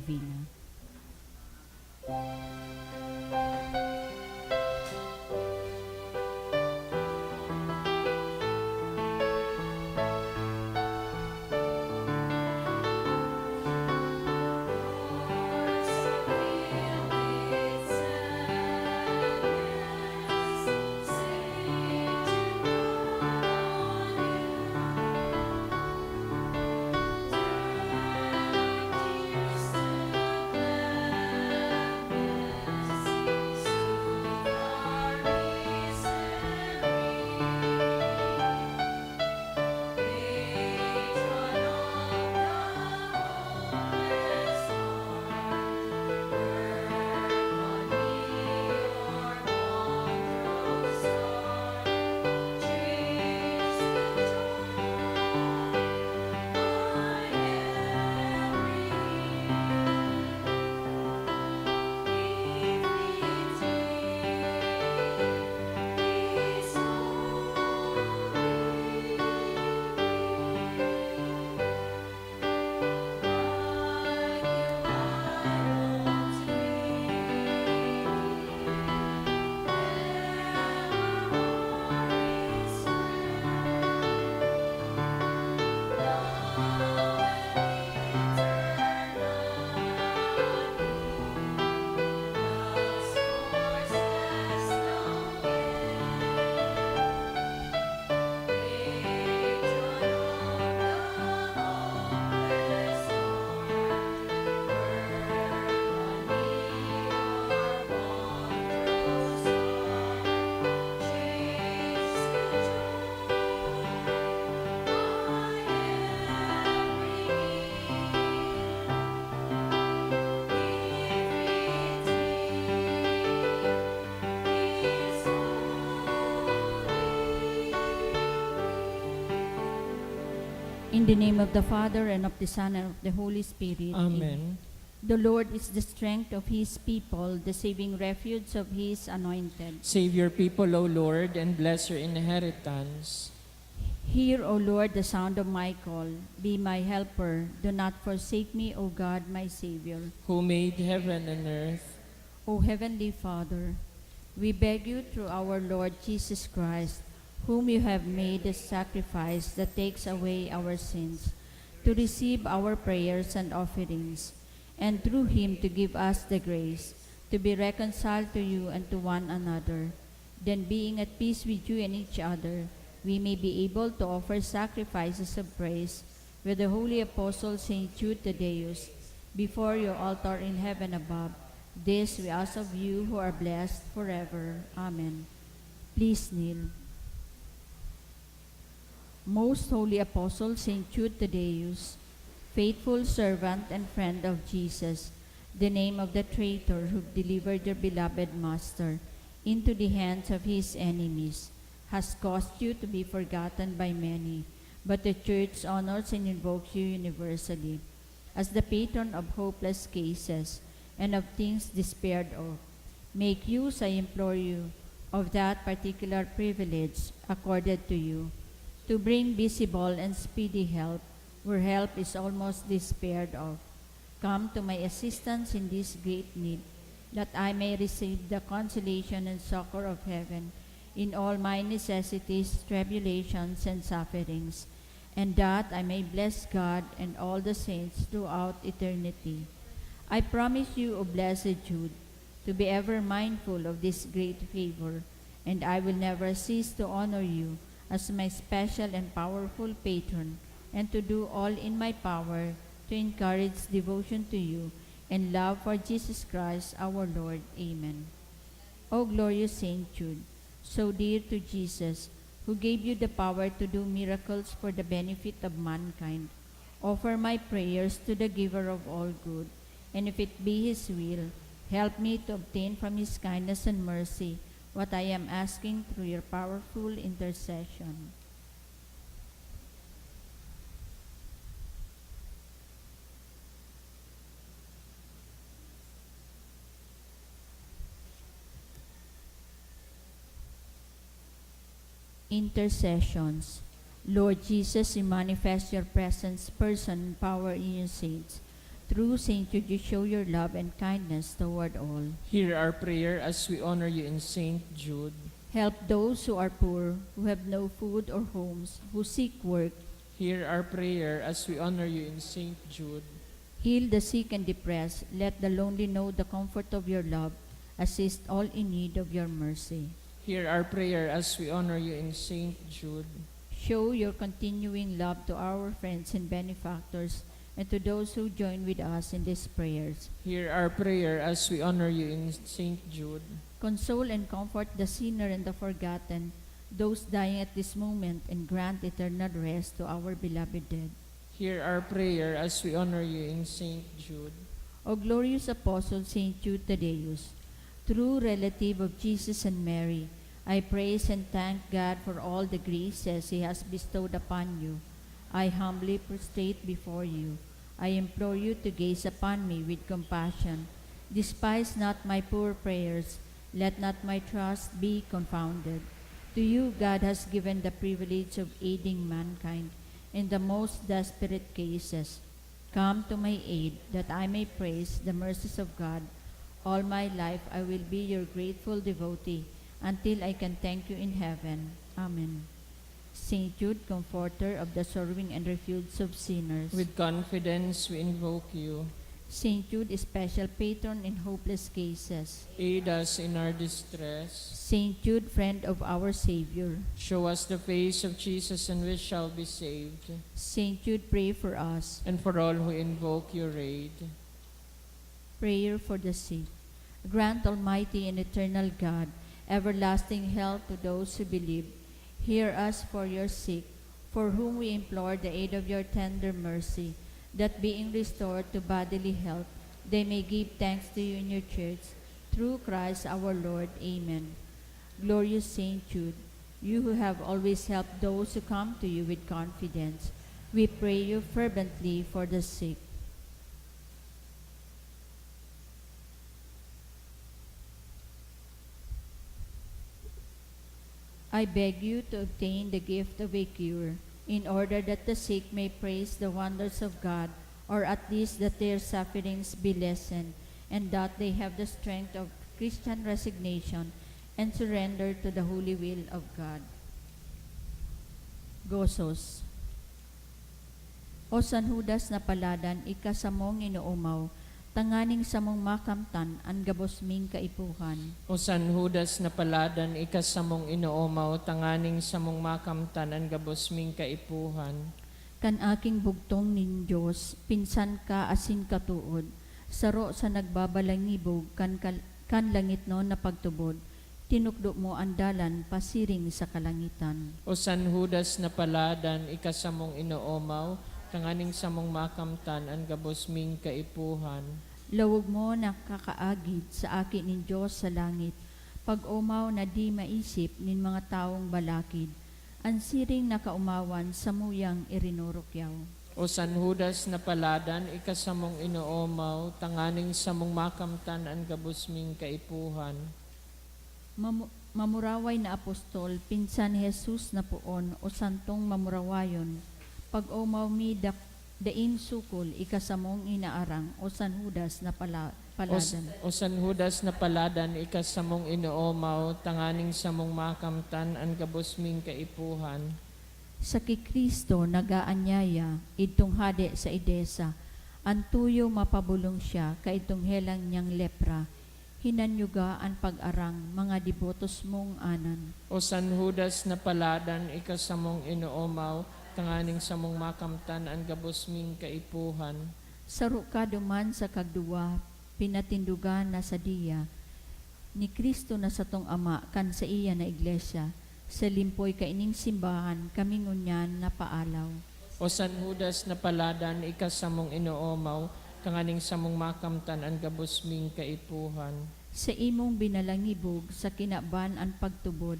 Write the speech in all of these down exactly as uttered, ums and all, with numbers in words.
Divina. In the name of the Father, and of the Son, and of the Holy Spirit. Amen. The Lord is the strength of His people, the saving refuge of His anointed. Save your people, O Lord, and bless your inheritance. Hear, O Lord, the sound of my call. Be my helper. Do not forsake me, O God, my Savior. Who made heaven and earth. O Heavenly Father, we beg you through our Lord Jesus Christ, whom you have made a sacrifice that takes away our sins, to receive our prayers and offerings, and through him to give us the grace to be reconciled to you and to one another. Then, being at peace with you and each other, we may be able to offer sacrifices of praise with the holy apostle Saint Jude Thaddeus before your altar in heaven above. This we ask of you who are blessed forever. Amen. Please kneel. Most Holy Apostle Saint Jude Thaddeus, faithful servant and friend of Jesus, the name of the traitor who delivered your beloved Master into the hands of his enemies, has caused you to be forgotten by many, but the Church honors and invokes you universally as the patron of hopeless cases and of things despaired of. Make use, I implore you, of that particular privilege accorded to you, to bring visible and speedy help where help is almost despaired of. Come to my assistance in this great need, that I may receive the consolation and succor of heaven in all my necessities, tribulations, and sufferings, and that I may bless God and all the saints throughout eternity. I promise you, O blessed Jude, to be ever mindful of this great favor, and I will never cease to honor you as my special and powerful patron, and to do all in my power to encourage devotion to you and love for Jesus Christ our Lord. Amen. O glorious Saint Jude, so dear to Jesus, who gave you the power to do miracles for the benefit of mankind, offer my prayers to the Giver of all good, and if it be His will, help me to obtain from His kindness and mercy what I am asking through your powerful intercession. Intercessions. Lord Jesus, you manifest your presence, person, and power in your saints. Through Saint Jude, you show your love and kindness toward all. Hear our prayer as we honor you in Saint Jude. Help those who are poor, who have no food or homes, who seek work. Hear our prayer as we honor you in Saint Jude. Heal the sick and depressed. Let the lonely know the comfort of your love. Assist all in need of your mercy. Hear our prayer as we honor you in Saint Jude. Show your continuing love to our friends and benefactors and to those who join with us in these prayers. Hear our prayer as we honor you in Saint Jude. Console and comfort the sinner and the forgotten, those dying at this moment, and grant eternal rest to our beloved dead. Hear our prayer as we honor you in Saint Jude. O glorious Apostle Saint Jude Thaddeus, true relative of Jesus and Mary, I praise and thank God for all the graces He has bestowed upon you. I humbly prostrate before you. I implore you to gaze upon me with compassion. Despise not my poor prayers. Let not my trust be confounded. To you, God has given the privilege of aiding mankind in the most desperate cases. Come to my aid, that I may praise the mercies of God. All my life I will be your grateful devotee until I can thank you in heaven. Amen. Saint Jude, comforter of the sorrowing and refuge of sinners. With confidence we invoke you. Saint Jude, special patron in hopeless cases. Aid us in our distress. Saint Jude, friend of our Savior. Show us the face of Jesus and we shall be saved. Saint Jude, pray for us. And for all who invoke your aid. Prayer for the sick. Grant, Almighty and eternal God, everlasting health to those who believe. Hear us for your sick, for whom we implore the aid of your tender mercy, that being restored to bodily health, they may give thanks to you in your church, through Christ our Lord. Amen. Glorious Saint Jude, you who have always helped those who come to you with confidence, we pray you fervently for the sick. I beg you to obtain the gift of a cure, in order that the sick may praise the wonders of God, or at least that their sufferings be lessened, and that they have the strength of Christian resignation and surrender to the holy will of God. Gozos. O San Judas na paladan, ika samong inoomaw, tanganing samong makamtan an gabos ming kaipuhan. O San Judas na paladan, ika samong inoomaw, tanganing samong makamtan an gabos ming kaipuhan. Kan aking bugtong nin Dios, pinsan ka asin katood, saro sa nagbabalangibog kan kal-, kan langitnon na pagtubod, tinukdo mo an dalan pasiring sa kalangitan. O San Judas na paladan, ika samong inoomaw, tanganing samong makamtan an gabos ming kaipuhan. Lawog mo nakakaagid sa Aki nin Dios sa langit, pag-omaw na di maisip nin mga tawong balakid, an siring na kaomawan samuyang irinurukyaw. O San Judas na paladan, ika samong inoomaw, tanganing samong makamtan an gabos ming kaipuhan. Mamu-, mamuraway na apostol, pinsan ni Jesus na poon, o santong mamurawayon, pag-omaw mi dak-, daing sukol, ika samong inaarang, o San Judas na pala-, O s-, paladan. o San Judas na paladan, ika samong inoomaw, tanganing samong makamtan an gabos ming kaipuhan. Sa ki Cristo nag-aanyaya, idtong hade sa Edesa, an tuyo mapabolong siya kaidtong helang niyang lepra, hinanyuga an pag-arang, mga debotos mong anan. O San Judas na paladan, ika samong inoomaw, tanganing samong makamtan an gabos ming kaipuhan. Saro ka duman sa kagduwa, pinatindogan na sadiya ni Cristo na satong Ama kan saiya na iglesia. Sa limpoy kaining simbahan, kami ngunyan napaalaw. O San Judas na paladan, ika samong inoomaw, tanganing samong makamtan an gabos ming kaipuhan. Sa imong binalangibog sa kinaban an pagtubod,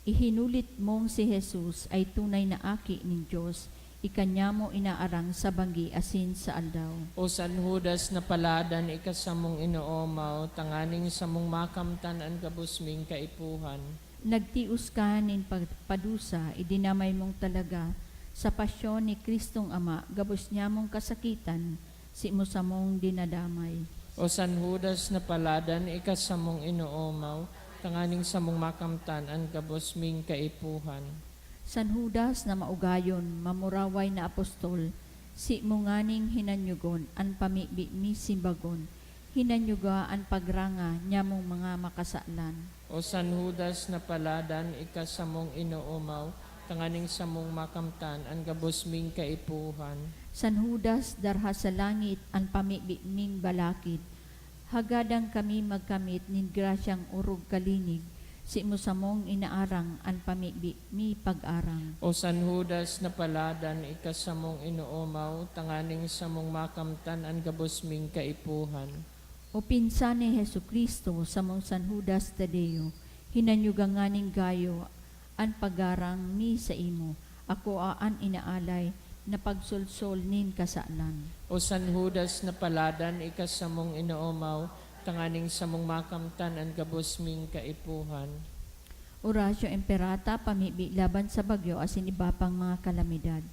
ihinulit mong si Jesus ay tunay na Aki nin Dios, ika niya mo inaarang sa banggi asin sa aldaw. O San Judas na paladan, ika samong inoomaw, tanganing samong makamtan an gabos ming kaipuhan. Nagtios ka nin pagpadusa, idinamay mong talaga sa pasyon ni Cristong Ama, gabos niya mong kasakitan, simo samong dinadamay. O San Judas na paladan, ika samong inoomaw, tanganing samong makamtan an gabos ming kaipuhan. San Judas na maugayon, mamuraway na apostol, simo nganing hinanyugon an pamibi mi simbagon, hinanyuga an pagranga nyamong mga makasalan. O San Judas na paladan, ika samong inoomaw, tanganing samong makamtan an gabos ming kaipuhan. San Judas, darha sa langit an pamibi ming balakid, hagadan kami magkamit nin grasyang orog kalinig, simo samong inaarang an pamibi mi pag-arang. O San Judas na paladan, ika samong inoomaw, tanganing samong makamtan an gabos ming kaipuhan. O pinsan ni Jesu-Cristo, samong San Judas Tadeo, hinanyuga nganing gayo an paggarang mi saimo, akoa an inaalay na pagsolsol nin kasalan. O San Judas na paladan, ika samong inoomaw, tanganing samong makamtan an gabos ming kaipuhan. Horacio Imperata, pamibi laban sa bagyo asin iba pang mga kalamidad.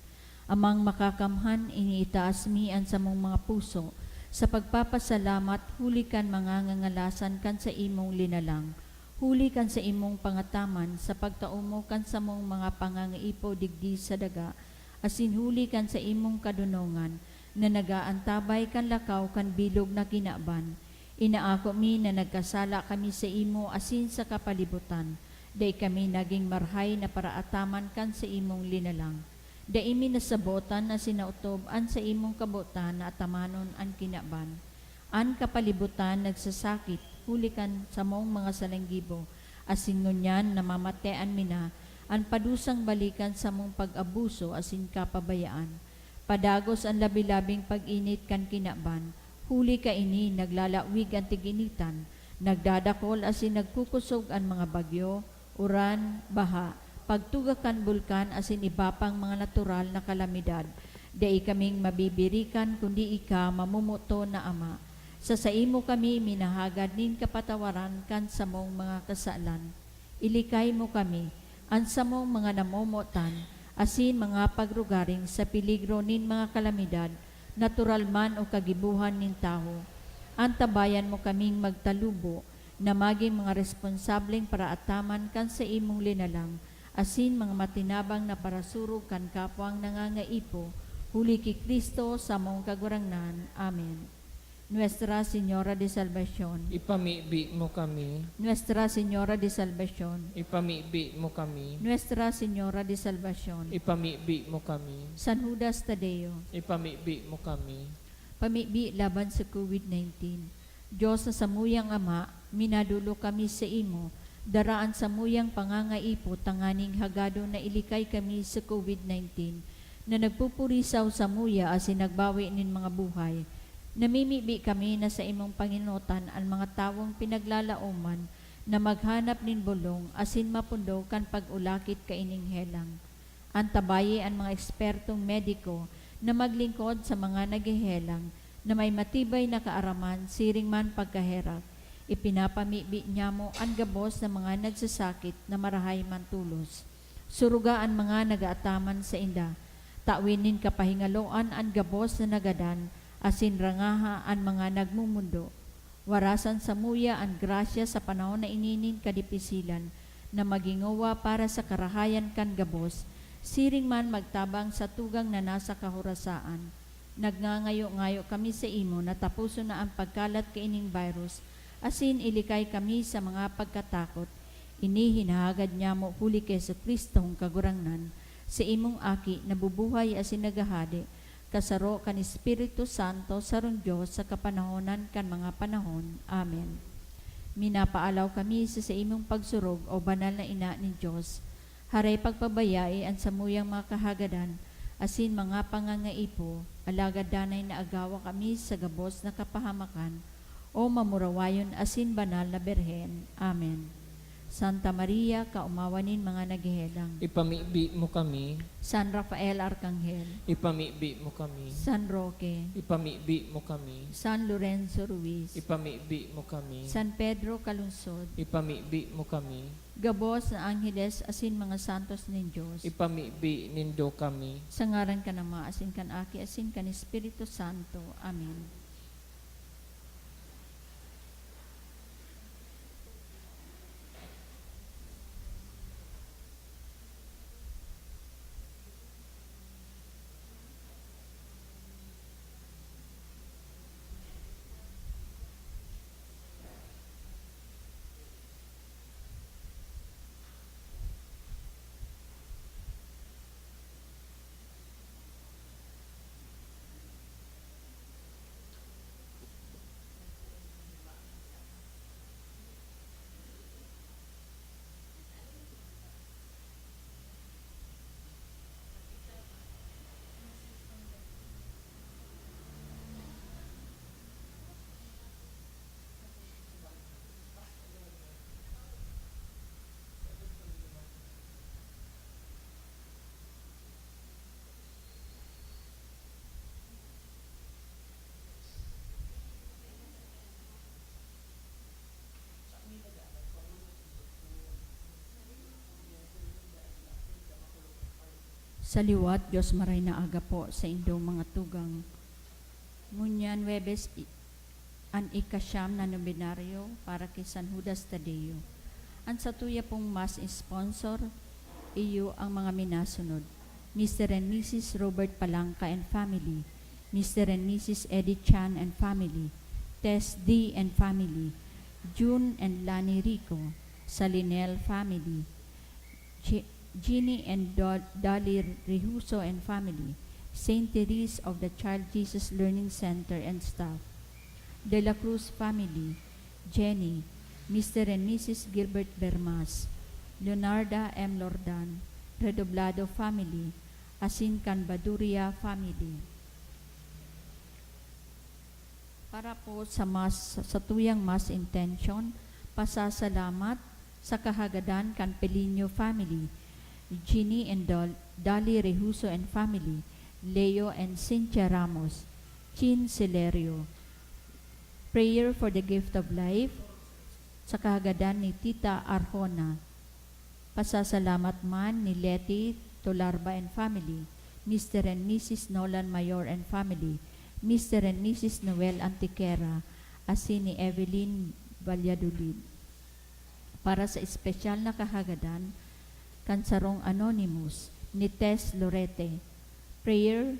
Amang Makakamhan, iniitaas mi an samong mga puso sa pagpapasalamat huli kan mga ngangalasan kan saimong linalang, huli kan saimong pangataman sa pagtao mo kan samong mga pangangaipo digdi sa daga, asin huli kan saimong kadonongan na nag-aantabay kan lakaw kan bilog na kinaban. Inaako mi na nagkasala kami saimo asin sa kapalibutan. Dai kami nagin marahay na paraataman kan saimong linalang. Dai mi nasabotan asin naotob an saimong kabotan na atamanon an kinaban. An kapalibutan nagsasakit huli kan samong mga salanggibo, asin ngunyan namamatean mi na an padusang balikan samong pag-abuso asin kapabayaan. Padagos an labi-labing pag-init kan kinaban, huli kaini naglalawig an tig-initan, nagdadakol asin nagkukosog an mga bagyo, uran, baha, pagtuga kan bulkan asin iba pang mga natural na kalamidad. Dai kaming mabibirikan kundi ika, mamomoton na Ama. Sa saimo kami minahagad nin kapatawaran kan samong mga kasalan. Ilikay mo kami, an samong mga namomotan, asin mga pagrugaring sa peligro nin mga kalamidad, natural man o kagibohan nin tawo. Antabayan mo kaming magtalubo na magin mga responsableng paraataman kan saimong linalang, asin mga matinabang na parasurog kan kapwang nangangaipo, huli ki Cristo, samong Kagurangnan. Amen. Nuestra Señora de Salvacion. Ipamibi mo kami. Nuestra Señora de Salvacion. Ipamibi mo kami. Nuestra Señora de Salvacion. Ipamibi mo kami. San Judas Tadeo. Ipamibi mo kami. Pamibi laban sa COVID nineteen. Dios na samuyang Ama, minadolok kami saimo, dara an samuyang pangangaipo tanganing hagadon na ilikay kami sa COVID nineteen na nagpupurisaw samuya asin nagbawe nin mga buhay. Namimibi kami na saimong pangenotan an mga tawong pinaglalaoman na maghanap nin bolong asin mapundok kan pag-ulakit kaining helang. Antabayi an mga ekspertong mediko na maglingkod sa mga naghehelang na may matibay na kaaraman siring man pagkaherak. Ipinapamibi niamo an gabos na mga nagsasakit na marahay man tolos. Suruga an mga nagaataman sainda. Tawen nin kapahingaloan an gabos na nagadan, asin rangaha an mga nagmomondo. Warasan samuya an grasya sa panahon na ini nin kadipisilan na magingowa para sa karahayan kan gabos, siring man magtabang sa tugang na nasa kahorasaan. Nagngangayo-ngayo kami saimo na taposon na an pagkalat kaining virus, asin ilikay kami sa mga pagkatakot. Ini hinahagad niamo huli ki Jesu-Cristong Kagurangnan, sa imong Aki, nabubuhay asin naghahade, kasaro kan Espiritu Santo, sarong Dios sa kapanahonan kan mga panahon. Amen. Minapaalaw kami sa saimong pagsurog, O Banal na Ina nin Dios. Haray pagpabayai an samuyang mga kahagadan asin mga pangangaipo, alagad danay na agawa kami sa gabos na kapahamakan, O mamurawayon asin banal na Birhen. Amen. Santa Maria, kaomawan nin mga naghehelang. Ipamibi mo kami. San Rafael Arkanghel. Ipamibi mo kami. San Roque. Ipamibi mo kami. San Lorenzo Ruiz. Ipamibi mo kami. San Pedro Calungsod. Ipamibi mo kami. Gabos na angheles asin mga santos nin Dios. Ipamibi nindo kami. Sa ngaran kan Ama, asin kan Aki, asin kan Espiritu Santo. Amen. Sa liwat, Dios, maray na aga po sa indong mga tugang. Ngunyan, Huwebes, i-, an ikasyam na nobenaryo para ki San Judas Tadeo. An satuya pong mass sponsor, iyo ang mga minasunod: Mister and Missus Robert Palangka and family, Mister and Missus Eddie Chan and family, Tess D and family, June and Lani Rico, Salinel family, Chi-, Jeannie and Do-, Dolly Rehuso and family, Saint Therese of the Child Jesus Learning Center and staff, De La Cruz family, Jenny, Mister and Missus Gilbert Bermas, Leonarda M Lordan, Redoblado family, asin kan Baduria family. Para po sa mass, satuyang mass intention, pasasalamat sa kahagadan kan Peliño family, Jeannie and Dol-, Dali Rehuso and family, Leo and Cynthia Ramos, Chin Celerio. Prayer for the gift of life, sa kahagadan ni Tita Arjona. Pasasalamat man ni Letty Tolarba and family, Mister and Missus Nolan Mayor and family, Mister and Missus Noel Antequera, asin ni Evelyn Valladolid. Para sa espesyal na kahagadan kan sarong anonymous, ni Tess Lorete. Prayer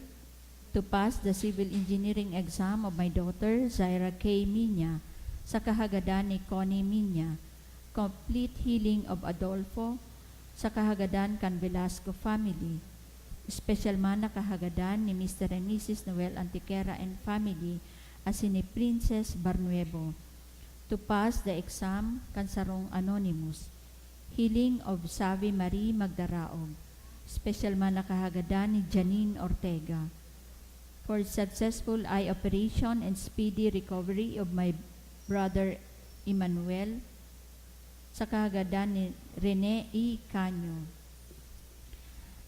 to pass the civil engineering exam of my daughter, Zaira K Miña, sa kahagadan ni Connie Miña. Complete healing of Adolfo, sa kahagadan kan Velasco family. Espesyal man na kahagadan ni Mister and Missus Noel Antequera and family, asin ni Princess Barnuevo. To pass the exam kan sarong anonymous. Healing of Savi Marie Magdaraog. Special man na kahagadan ni Janine Ortega. For successful eye operation and speedy recovery of my brother Emmanuel, sa kahagadan ni Rene E Canio.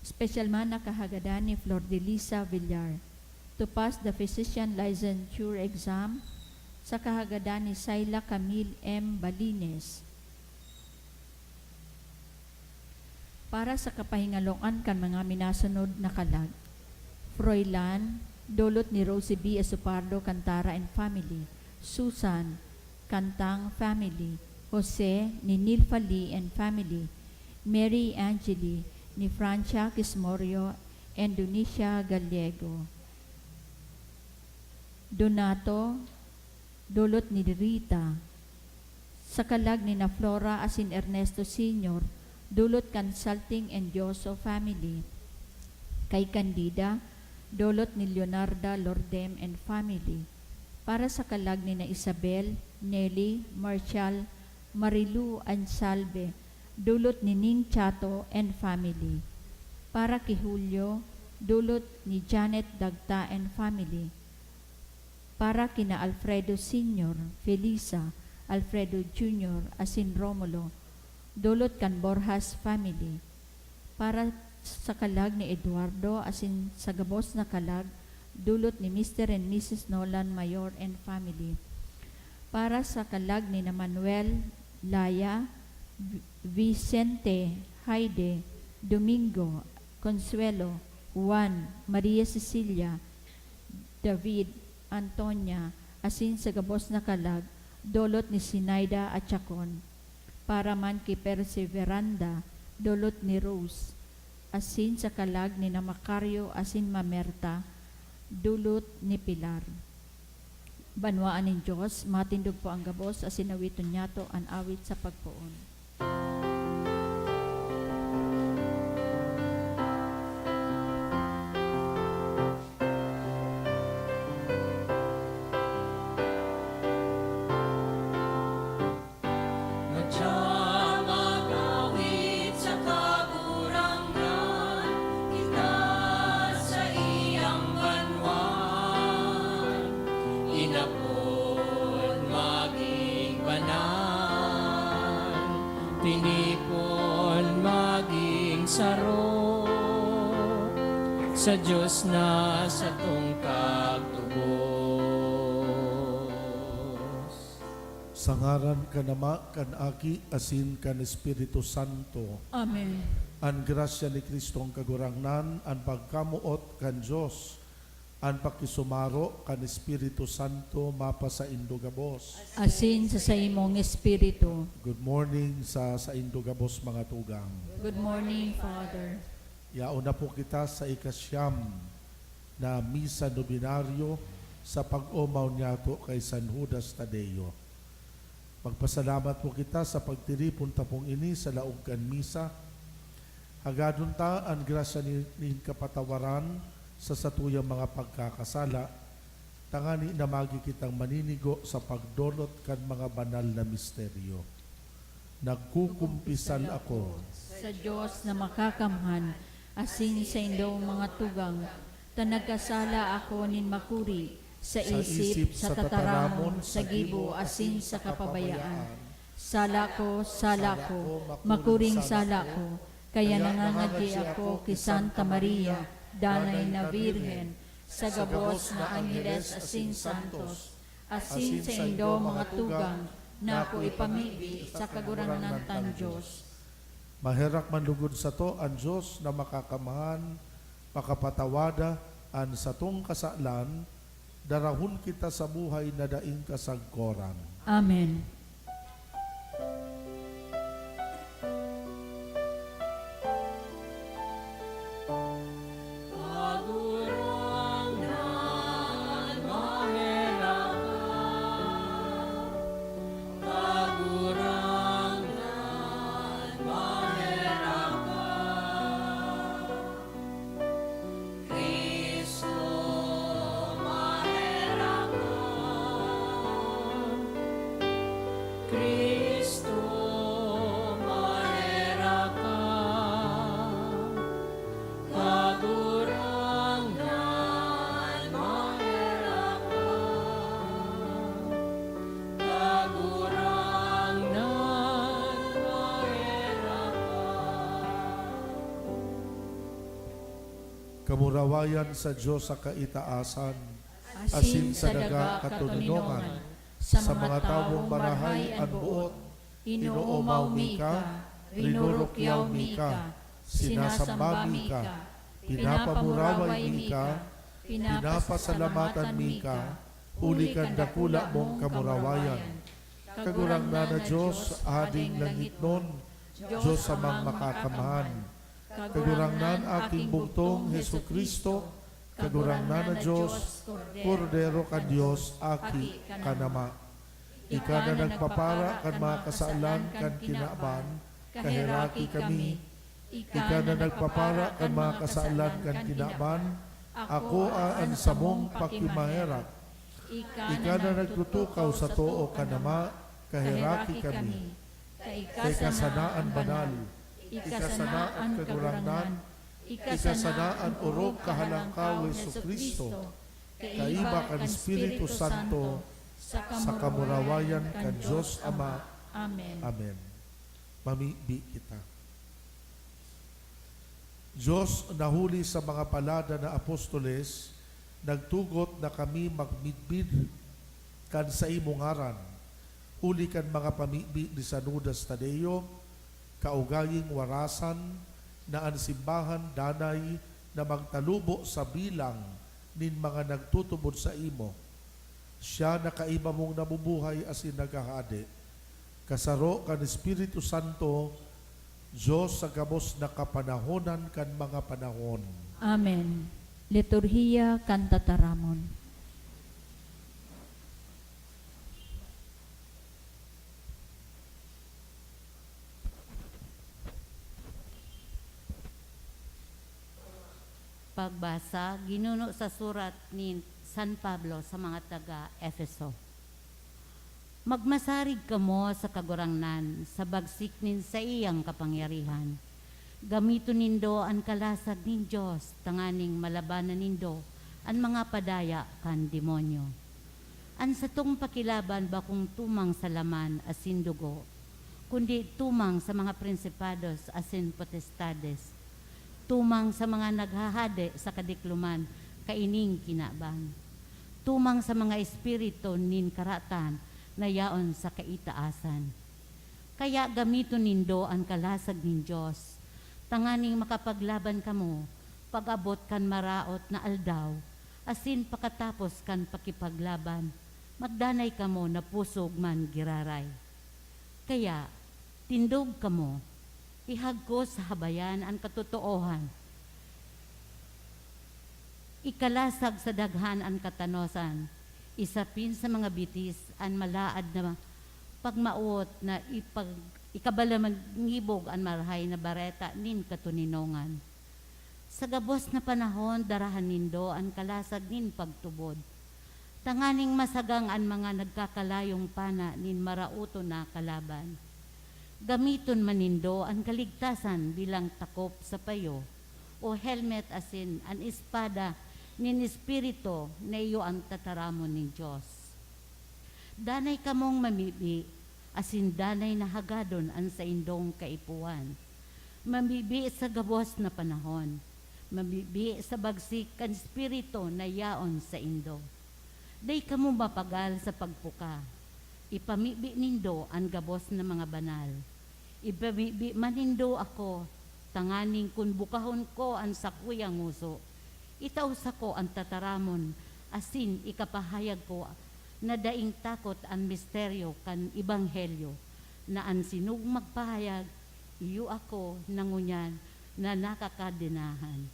Special man na kahagadan ni Flordelisa Villar. To pass the physician licensure exam, sa kahagadan ni Syla Camille M Balines. Para sa kapahingaloan kan mga minasunod na kalag: Froilan, dulot ni Rosie B Esopardo Cantara and family, Susan, Cantang family, Jose, ni Nilfa Lee and family, Mary Angeli, ni Francia Quismorio and Donicia Gallego. Donato, dulot ni Rita. Sa kalag ni na Flora asin Ernesto Senior, dulot kan Salting and Dioso family. Kay Candida, dulot ni Leonarda Lordem and family. Para sa kalag ni na Isabel, Nelly, Marshall, Marilu Ansalve, dulot ni Ning Chato and family. Para ki Julio, dulot ni Janet Dagta and family. Para kina Alfredo Senior, Felisa, Alfredo Junior, asin Romulo, Dulot kan Borjas family. Para sa kalag ni Eduardo asin sa gabos na kalag, dulot ni Mister and Missus Nolan Mayor and family. Para sa kalag ni na Manuel, Laya, Vi-, Vicente, Haide, Domingo, Consuelo, Juan, Maria Cecilia, David, Antonia, asin sa gabos na kalag, dulot ni Sinaida at Chacon. Para man ki Perseveranda, dulot ni Rose, asin sa kalag ni na Macario asin Mamerta, dulot ni Pilar. Banwaan nin Dios, matindog po an gabos, asin awiton niyato an awit sa pagpoon. Madya mag-awit sa Kagurangnan, kita saiyang banwaan, inapod magin banal, tinipon magin saro, sa Dios na satong kagtubos. Sa ngaran kan Ama, kan Aki, asin kan Espiritu Santo. Amen. An grasya ni Kristong Kagurangnan, an pagkamoot kan Dios, an pakisumaro kan Espiritu Santo mapasaindo gabos. Asin sa saimong espiritu. Good morning sa saindo gabos, mga tugang. Good morning, Father. Yaon na po kita sa ikasyam na misa nobenaryo sa pag-omaw niyato kay San Judas Tadeo. Magpasalamat po kita sa pagtiripon tapong ini sa laog kan misa. Hagadon ta an grasya ni, nin kapatawaran sa satuyang mga pagkakasala, tangani na magi kitang maninigo sa pagdolot kan mga banal na misteryo. Nagkukumpisal ako sa Dios na makakamhan, asin saindong mga tugang, ta nagkasala ako nin makuri sa isip, sa tataramon, sa gibo, asin sa kapabayaan. Sala ko, sala ko, makuring sala ko, kaya nangangadi ako ki Santa Maria, Danay na Birhen, sa gabos na angheles asin santos, asin saindo mga tugang, na ako ipamibi sa Kagurangnan tang Dios. Maherak man lugod sato an Dios na makakamhan, makapatawada an satong kasalan, darahon kita sa buhay na daing kasagkoran. Amen. Kagurangnan, maherak ka. Kagurangnan, maherak ka. Cristo, maherak ka. Cristo, maherak ka. Kagurangnan, maherak ka. Kagurangnan, maherak ka. Kamurawayan sa Dios sa kaitaasan, asin sa daga katoninongan, sa mga tawong marahay an boot, inoomaw mi ka, rinurukyaw mi ka, sinasamba mi ka, pinapamuraway mi ka, pinapasalamatan mi ka, huli kan dakula mong kamurawayan. Kagurangnan na Dios, Hading langitnon, Dios Amang Makakamhan, Kagurangnan, aking bugtong Jesu-Cristo, Kagurangnan na Dios, Kordero kan Dios, Aki kan Ama. Ika na nagpapara kan mga kasalan kan kinaban, kaheraki kami. Ika na nagpapara kan mga kasalan kan kinaban, akoa an samong pakimaherak. Ika na nagtutukaw sa too kan Ama, kaheraki kami. Kaika sana an banal, ika sana an Kagurangnan, ika sana an orog kahalangkaw, Jesu-Cristo, kaiba kan Espiritu Santo, sa kamurawayan kan Dios Ama. Amen. Amen. Mamibi kita. Diyos, na huli sa mga palada na apostoles, nagtugot na kami magmidbid kan saimong ngaran, huli kan mga pamibi ni San Judas Tadeo, kaugaying warasan na an simbahan danay na magtalubo sa bilang nin mga nagtutubod saimo. Siya na kaiba mong nabubuhay asin naghahade, kasaro kan Espiritu Santo, Dios sa gabos na kapanahonan kan mga panahon. Amen. Liturhiya kan Tataramon. Pagbasa, ginuno sa surat ni San Pablo sa mga taga Efeso. Magmasarig kamo sa Kagurangnan sa bagsik nin saiyang kapangyarihan. Gamiton nindo an kalasag nin Dios tanganing malabanan nindo an mga padaya kan demonyo. An satong pakilaban bakong tumang sa laman asin dugo, kundi tumang sa mga prinsipados asin potestades, tumang sa mga naghahade sa kadikloman kaining kinaban, tumang sa mga espiritu nin karatan na yaon sa kaitaasan. Kaya gamiton nindo an kalasag nin Dios, tanganing makapaglaban kamo pag-abot kan maraot na aldaw, asin pakatapos kan pakipaglaban, magdanay kamo na pusog man giraray. Kaya, tindog kamo, ihagkos sa habayan an katotoohan, ikalasag sa daghan an katanosan, isapin sa mga bitis an malaad na pagmawot na ipag-, ikabalamangibog an Marahay na Bareta nin katoninongan. Sa gabos na panahon, darahan nindo an kalasag nin pagtubod, tanganing masagang an mga nagkakalayong pana nin maraoton na kalaban. Gamiton man nindo an kaligtasan bilang takop sa payo, o helmet asin an espada nin Espiritu na iyo an tataramon nin Dios. Danay kamong mamibi, asin danay na hagadon an saindong kaipuhan. Mamibi sa gabos na panahon, mamibi sa bagsik kan Espiritu na yaon saindo. Dai kamo mapagal sa pagpuka. Ipamibi nindo an gabos na mga banal. Ipamibi man nindo ako, tanganing kun bukahon ko an sakuyang ngoso, itao sako an tataramon, asin ikapahayag ko na daing takot an misteryo kan ebanghelyo, na an sinong magpahayag, iyo ako na ngunyan na nakakadenahan.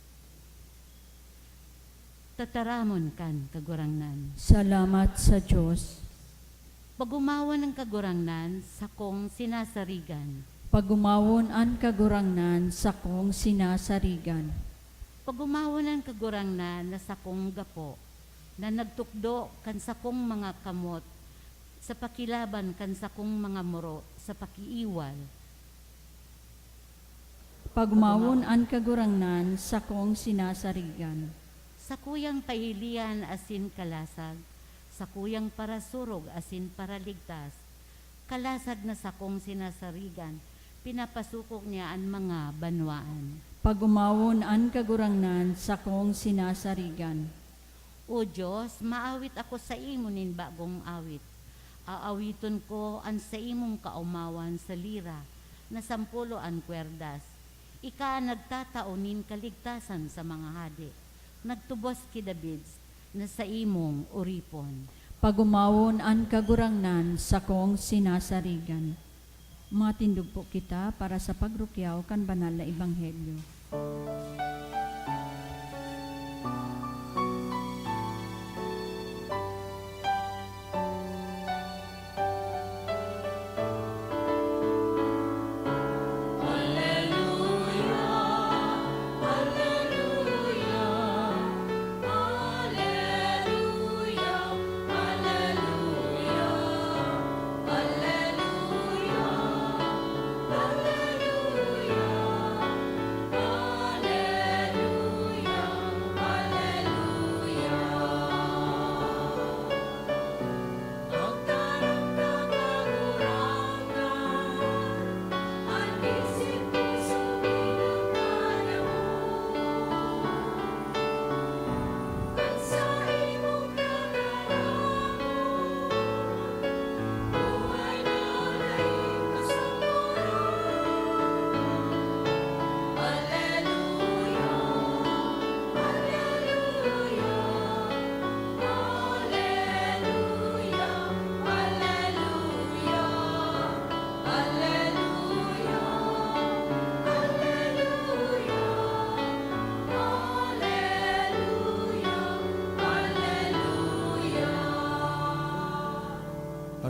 Tataramon kan Kagurangnan. Salamat sa Dios. Pagomawon an Kagurangnan, sakong sinasarigan. Pagomawon an Kagurangnan, sakong sinasarigan. Pagomawon an Kagurangnan na sakong gapo, na nagtukdo kan sakong mga kamot sa pakilaban kan sakong mga muro sa pakiiwal. Pagmawon an Kagurangnan, sakong sinasarigan. Sakuyang pahilian asin kalasag, sakuyang parasurog asin paraligtas, kalasag na sakong sinasarigan, pinapasukog niya an mga banwaan. Pagmawon an Kagurangnan, sakong sinasarigan. O Dios, maawit ako saimo nin bagong awit. Aawiton ko an saimong kaomawan sa lira na sampulo an kwerdas. Ika an nagtatao nin kaligtasan sa mga hade, nagtubos ki David na saimong oripon. Pagumawon an Kagurangnan, sakong sinasarigan. Matindog po kita para sa pagrukyaw kan banal na ebanghelyo.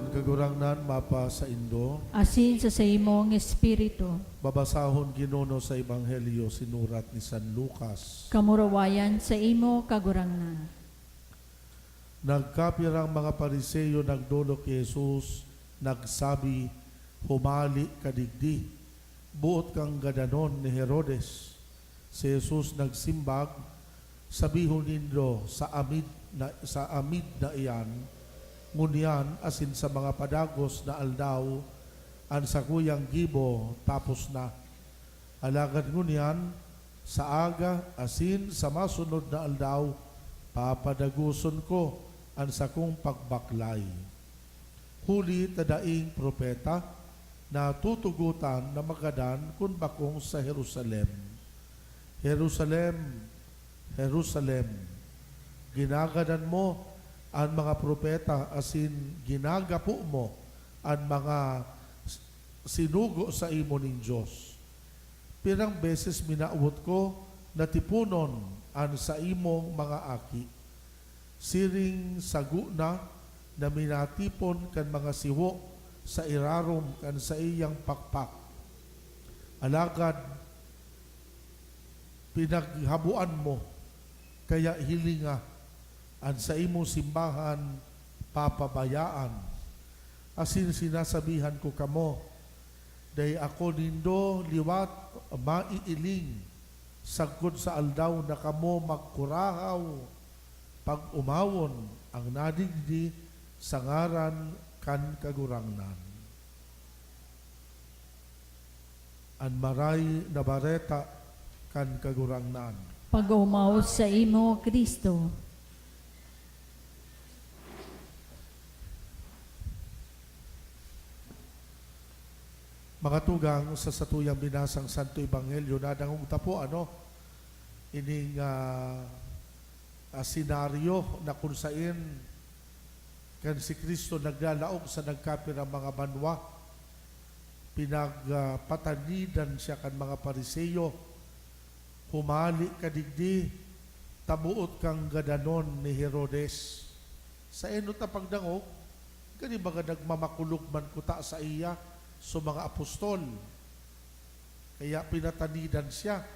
Kagurangnan mapa saindo. Asin sa saimong espiritu. Babasahon, Ginoo, sa Ebanghelyo sinurat ni San Lucas. Kamurawayan saimo, Kagurangnan. Nagkapirang mga Fariseo nagdolok ki Jesus, nagsabi, "Humali ka digdi, boot kang gadanon ni Herodes." Si Jesus nagsimbag, "Sabihon nindo sa amid na, sa amid na iyan, ngunyan asin sa mga padagos na aldaw, an sakuyang gibo tapos na. Alagad ngunyan, sa aga asin sa masunod na aldaw, papadagoson ko an sakong pagbaklay. Huli ta daing propeta na tutugotan na magadan kun bakong sa Jerusalem. Jerusalem, Jerusalem, ginagadan mo an mga propeta asin ginagapo mo an mga sinugo saimo nin Dios. Pirang beses minawot ko na tiponon an saimong mga aki, siring sago na na minatipon kan mga siwo sa irarom kan saiyang pakpak. Alagad pinaghaboan mo, kaya hilinga, an saimong simbahan papabayaan. Asin sinasabihan ko kamo, dai ako nindo liwat maiiling, sagkod sa aldaw na kamo magkurahaw, pag-omawon an nadigdi sa ngaran kan Kagurangnan." An Maray na Bareta kan Kagurangnan. Pag-omaw saimo, Cristo. Mga tugang, sa satuyang binasang Santo Ebanghelyo, nadangog ta po, ano, ining, ah, ah, senaryo na kun saen kan si Cristo naglalaog sa nagkapirang mga banwa, pinagpatanidan siya kan mga Fariseo, "Humali ka digdi, ta boot kang gadanon ni Herodes." Sa enot na pagdangog, gani baga nagmamakulog man kuta saiya so mga apostol. Kaya pinatanidan siya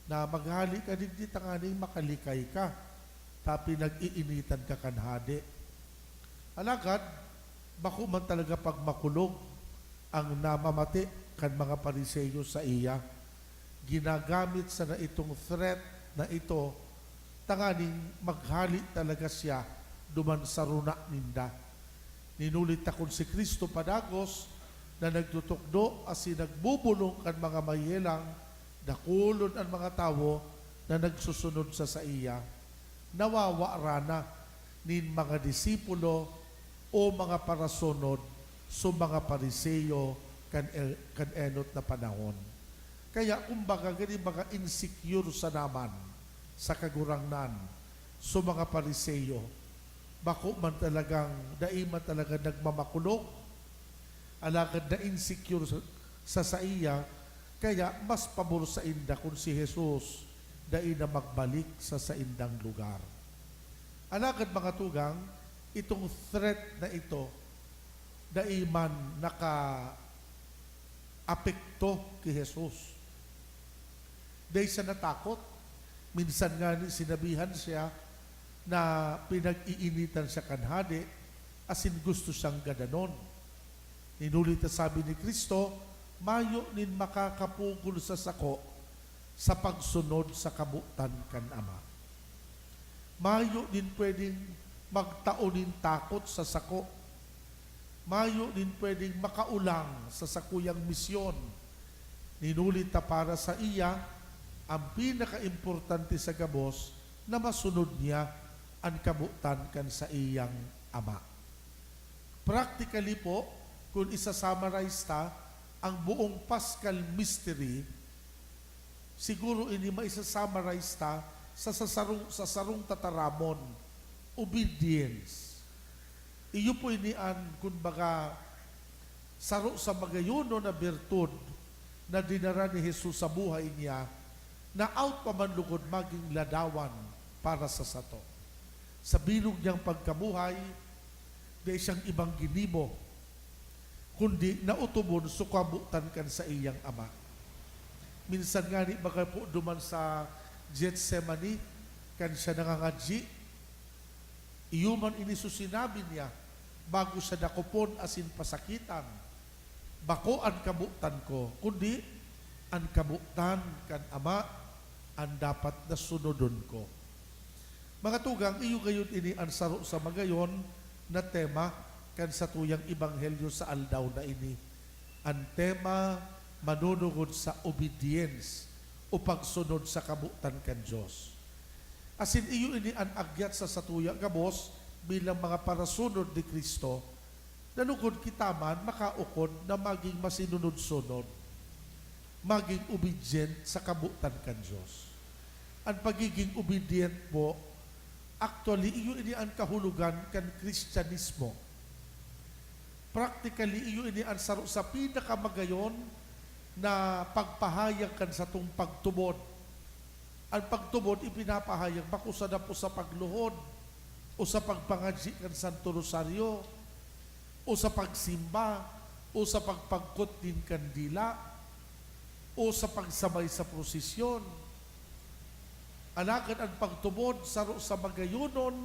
na, "Maghali ka digdi tanganing makalikay ka, ta pinag-iinitan ka kan hade." Alagad, bako man talaga pagmakulog ang namamati kan mga Fariseo saiya. Ginagamit sana itong threat na ito tanganing maghali talaga siya duman sa runa ninda. Ninuli ta kun si Cristo padagos na nagtutukdo asin nagbobolong kan mga mahelang, dakulon an mga tawo na nagsusunod sa saiya. Nawawara na nin mga disipulo o mga parasunod so mga Fariseo kan el-, kan enot na panahon. Kaya, kumbaga, gani mga insecure sana man sa Kagurangnan so mga Fariseo. Bako man talagang, dai man talaga nagmamakulog, alagad na-insecure sa, sa saiya, kaya mas pabor sainda kun si Jesus dai na magbalik sa saindang lugar. Alagad, mga tugang, itong threat na ito, dai man nakaapekto ki Jesus. Dai siya natakot. Minsan ngani sinabihan siya na pinag-iinitan siya kan hade, asin gusto siyang gadanon. Hinuli ta sabi ni Cristo, "Mayo nin makakapugol sa sako sa pagsunod sa kabotan kan Ama." Mayo nin pwedeng magtao nin takot sa sako. Mayo nin pwedeng makaolang sa sakuyang misyon. Hinuli ta para saiya, ang pinakaimportante sa gabos na masunod niya an kabotan kan saiyang Ama. Practically po, kun isa-summarize ta, ang buong Paschal Mystery, siguro ini maisa-summarize ta sa, sa sarong, sa sarong tataramon, obedience. Iyo po ini an, kumbaga, saro sa magayonon na birtud na dinara ni Jesus sa buhay niya, na out pa man lugod magin ladawan para sa sato. Sa bilog niyang pagkabuhay, dai siyang ibang ginibo kundi naotobon so kabotan kan saiyang Ama. Minsan ngani, baga po duman sa Gethsemane, kan siya nangangadyi, iyo man ini so sinabi niya bago siya dakopon asin pasakitan, "Bako an kabotan ko, kundi an kabotan kan Ama an dapat na sunodon ko." Mga tugang, iyo gayod ini an saro sa magayon na tema kan satuyang ebanghelyo sa aldaw na ini. An tema manunungod sa obedience o pagsunod sa kabotan kan Dios. Asin iyo ini an agyat sa satuya gabos bilang mga parasunod ni Cristo, na lugod kita man makaukod na magin masinunod-sunod, magin obedient sa kabotan kan Dios. An pagiging obedient po, actually, iyo ini an kahulogan kan Kristiyanismo. Practically, iyo ini an saro sa pinakamagayon na pagpahayag kan satong pagtubod. An pagtubod ipinapahayag bako sa dapo sa pagluhod, o sa pagpangadyi kan Santo Rosario, o sa pagsimba, o sa pagpagkot nin kandila, o sa pagsabay sa prosesyon. Alagad an pagtubod, saro sa magayonon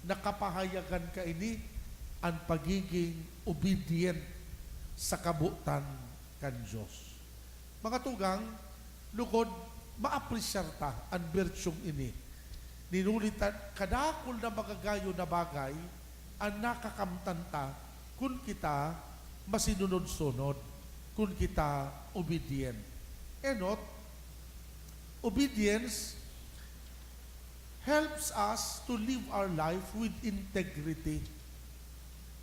na kapahayagan kaini, an pagiging obedient sa kabotan kan Dios. Mga tugang, lugod maapresyar ta an birtyung ini. Nin huli ta kadakul na magagayon na bagay an nakakamtan ta kun kita masinunod-sunod, kun kita obedient. Enot, obedience helps us to live our life with integrity.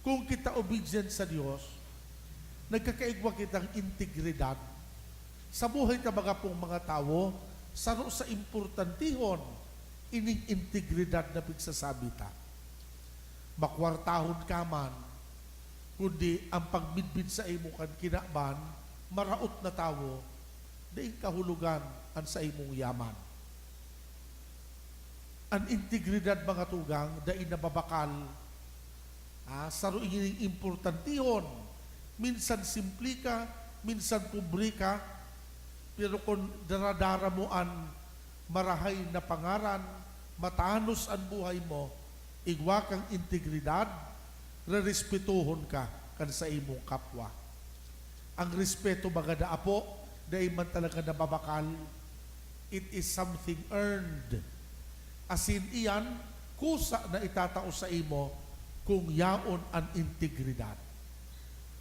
Kung kita obedient sa Dios, nagkakaigwa kitang integridad. Sa buhay ta, mga pong mga tawo, saro sa importantihon ining integridad na pigsasabi ta. Makwartahon ka man, kundi ang pagmidbid sa imo kan kinaban, maraot na tawo, daing kahulogan an sa imong yaman. An integridad, mga tugang, dai nababakal. Ah, saro ining importantihon. Minsan simple ka, minsan pobre ka, pero kun daradara mo an marahay na pangaran, matanos an buhay mo, igwa kang integridad, rerespetuhon ka kan sa imong kapwa. Ang respeto, baga daa po, dai man talaga nababakal. It is something earned. Asin iyan, kusa na itatao sa imo kung yaon an integridad.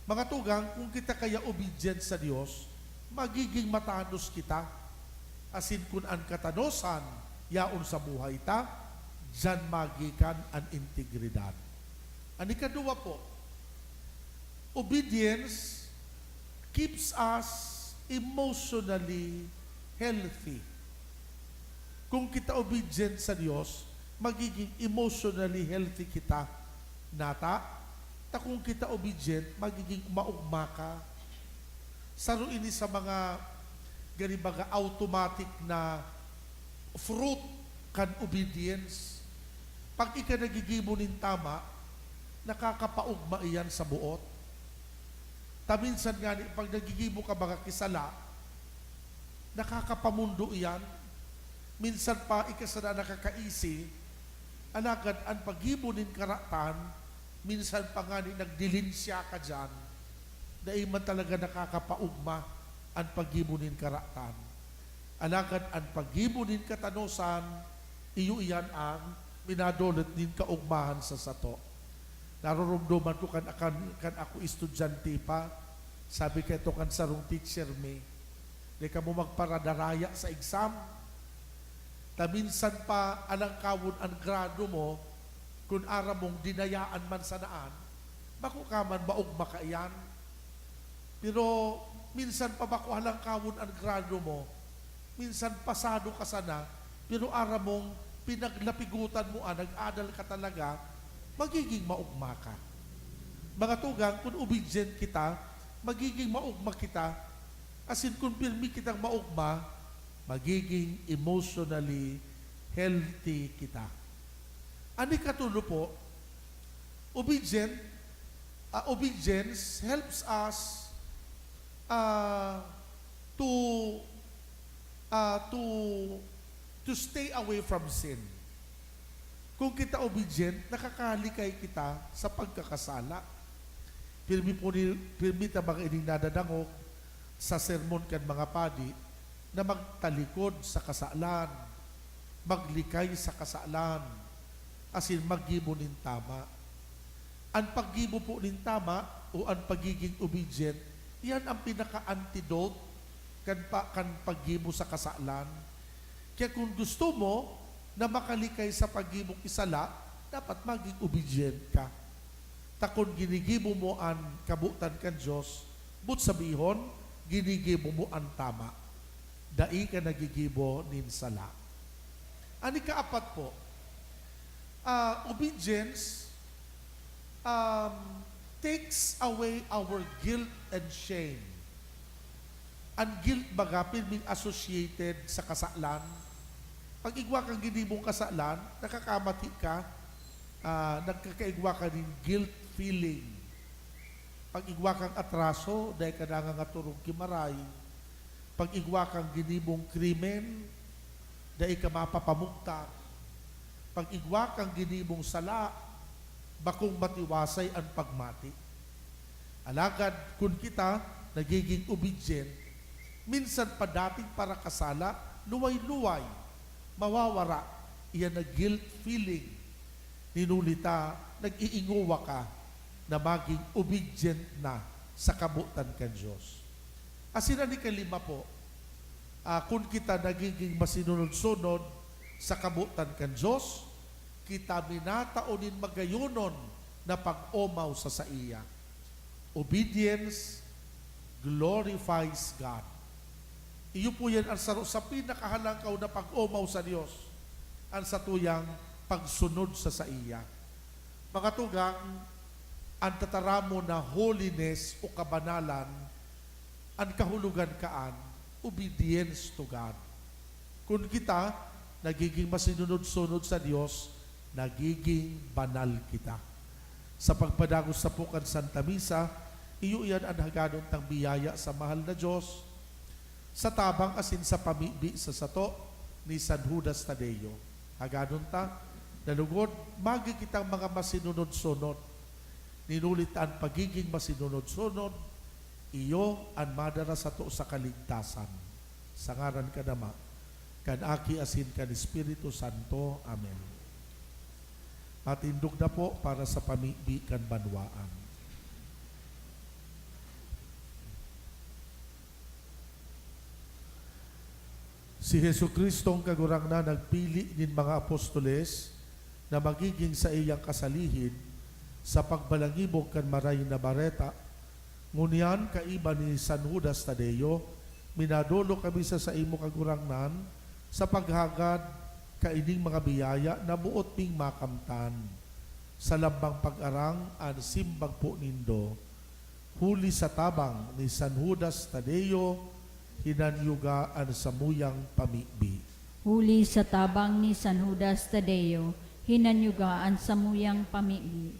Mga tugang, kung kita kaya obedient sa Dios, magiging matanos kita. Asin kun an katanosan yaon sa buhay ta, diyan magikan an integridad. An ikaduwa po, obedience keeps us emotionally healthy. Kung kita obedient sa Dios, magiging emotionally healthy kita. Nata, ta kung kita obedient, magiging maugma ka. Saro ini sa mga, gani baga, automatic na fruit kan obedience. Pag ika naggigibo nin tama, nakakapaugma iyan sa boot. Ta minsan ngani, pag naggigibo ka baga ki sala, nakakapamondo iyan. Minsan pa, ika sana nakakaisi, alagad an paggibo nin karatan, minsan pa ngani nagdilinsya ka diyan, dai man talaga nakakapaugma an paggibo nin karatan. Alagad an paggibo nin katanosan, iyo iyan an minadulot nin kaugmahan sa sato. Naroromdoman ko kan, kan, kan ako estudyante pa, sabi kaito kan sarong teacher mi, "Di kamo magparadaraya sa exam. Ta minsan pa alangkawon an grado mo, kun aram mong dinayaan man sanaan, bako ka man maugma kaiyan. Pero minsan pa bako alangkawon an grado mo, minsan pasado ka sana, pero aram mong pinaglapigutan mo an, nag-adal ka talaga, magiging maugma ka." Mga tugang, kun obedient kita, magiging maugma kita. Asin kun pirmi kitang maugma, magiging emotionally healthy kita. An ikatulo po, obedient Ah, obedience helps us, ah, to, ah, to, to stay away from sin. Kung kita obedient, nakakalikay kita sa pagkakasala. Pirmi po ni, pirmi ta mga ining nadadangog sa sermon kan mga padi na magtalikod sa kasalan, maglikay sa kasalan, asin maggibo nin tama. An paggibo po nin tama o an pagiging obedient, iyan ang pinaka-antidote kan pa-, kan paggibo sa kasalan. Kaya kung gusto mo na makalikay sa paggibo ki sala, dapat maging obedient ka. Ta kun ginigibo mo an kabotan kan Dios, boot sabihon, ginigibo mo an tama. Dai ka nagigibo nin sala. An ikaapat po, ah, obedience, um, takes away our guilt and shame. An guilt baga, pirming associated sa kasalan. Pag igwa kang ginibong kasalan, nakakamati ka, ah, nagkakaigwa ka nin guilt feeling. Pag igwa kang atraso, dai ka nangangaturog ki Maray. Pag igwa kang ginibong krimen, dai ka mapapamugtak. Pag igwa kang ginibong sala, bakong matiwasay an pagmati. Alagad kun kita nagiging obedient, minsan pa dating parakasala, luway-luway, mawawara iyan na guilt feeling. Nin huli ta, nag-iingowa ka na magin obedient na sa kabotan kan Dios. Asin an ikalima po, ah, kun kita nagiging masinunod-sunod sa kabotan kan Dios, kita minatao nin magayonon na pag-omaw sa saiya. Obedience glorifies God. Iyo po yan ang saro sa pinakahalangkaw na pag-omaw sa Dios, ang satuyang pagsunod sa saiya. Mga tugang, an tataramon na holiness o kabanalan, an kahulogan kaan, obedience to God. Kun kita nagiging masinunod-sunod sa Dios, nagiging banal kita. Sa pagpadagos sapo kan Santa Misa, iyo iyan an hagadon tang biyaya sa mahal na Dios, sa tabang asin sa pamibi sa sato ni San Judas Tadeo. Hagadon ta, na lugod, magi kitang mga masinunod-sunod. Nin huli ta an pagiging masinunod-sunod, iyo an madara sato sa kaligtasan. Sa ngaran kan Ama, kan Aki asin kan Espiritu Santo. Amen. Matindog na po para sa pamibi kan banwaan. Si Jesu-Cristong Kagurangnan nagpili nin mga apostoles na magiging saiyang kasalihid sa pagbalangibog kan Maray na Bareta. Ngunyan, kaiba ni San Judas Tadeo, minadolok kami sa saimo, Kagurangnan, sa paghagad kaining mga biyaya na boot ming makamtan. Sa lambang pag-arang an simbag po nindo, huli sa tabang ni San Judas Tadeo, hinanyuga an samuyang pamibi. Huli sa tabang ni San Judas Tadeo, hinanyuga an samuyang pamibi.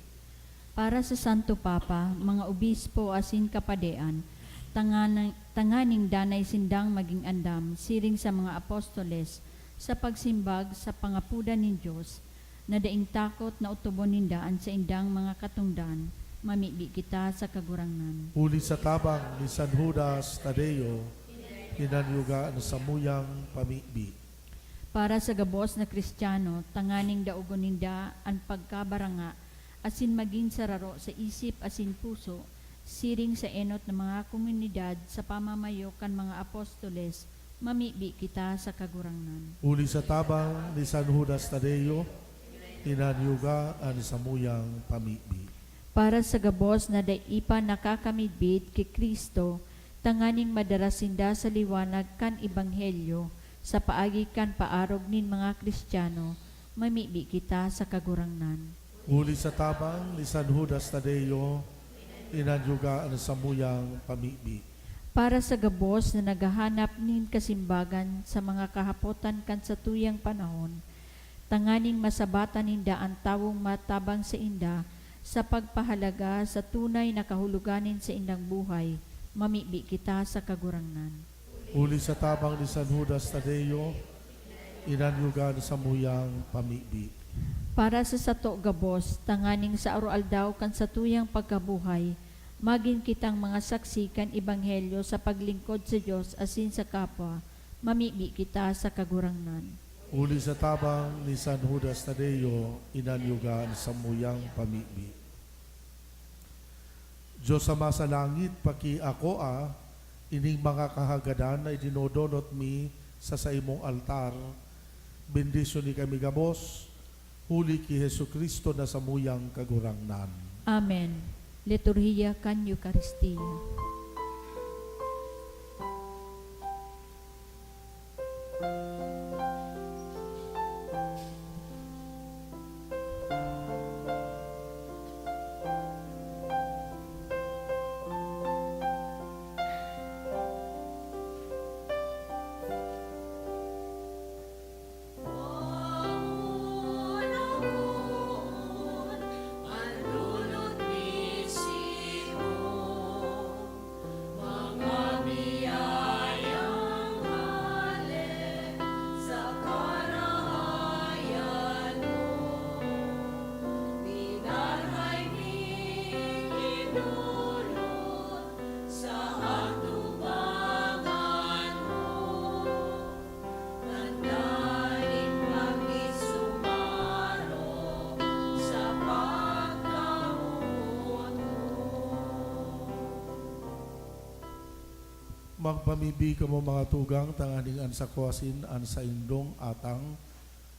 Para sa Santo Papa, mga obispo asin kapadean, tangana-, tanganing danay sindang magin andam siring sa mga apostoles sa pagsimbag sa pangapodan nin Dios, na daing takot na otobon ninda an saindang mga katongdan, mamibi kita sa Kagurangnan. Huli sa tabang ni San Judas Tadeo, hinanyuga an samuyang pamibi. Para sa gabos na Cristiano, tanganing daogon ninda an pagkabaranga asin magin sararo sa isip asin puso, siring sa enot na mga komunidad sa pamamayo kan mga apostoles, mamibi kita sa Kagurangnan. Huli sa tabang ni San Judas Tadeo, hinanyuga an samuyang pamibi. Para sa gabos na dai pa nakakamidbid ki Cristo, tanganing madara sinda sa liwanag kan ebanghelyo sa paagi kan paarog nin mga Cristiano, mamibi kita sa Kagurangnan. Huli sa tabang ni San Judas Tadeo, hinanyuga an samuyang pamibi. Para sa gabos na naghahanap nin kasimbagan sa mga kahapotan kan satuyang panahon, tanganing masabatan ninda an tawong matabang sainda Sa pagpahalaga sa tunay na kahulogan nin saindang buhay, mamibi kita sa Kagurangnan. Huli sa tabang ni San Judas Tadeo, inanyugan sa muyang pamibi. Para sa sato gabos, tanganing sa aroaldaw kan satuyang pagkabuhay, magin kitang mga saksi kan Ebanghelyo sa paglingkod sa Dios asin sa kapwa, mamibi kita sa Kagurangnan. Huli sa tabang ni San Judas Tadeo, inanyugan sa muyang pamibi. Dios Ama sa langit, pakiakoa ining mga kahagadan na idinodonot mi sa saimong altar. Bendisyoni kami gabos, huli ki Jesu-Cristo na samuyang Kagurangnan. Amen. Liturhiya kan Eukaristia. Magpamibi kamo, mga tugang, tanganing an sako asin an saindong atang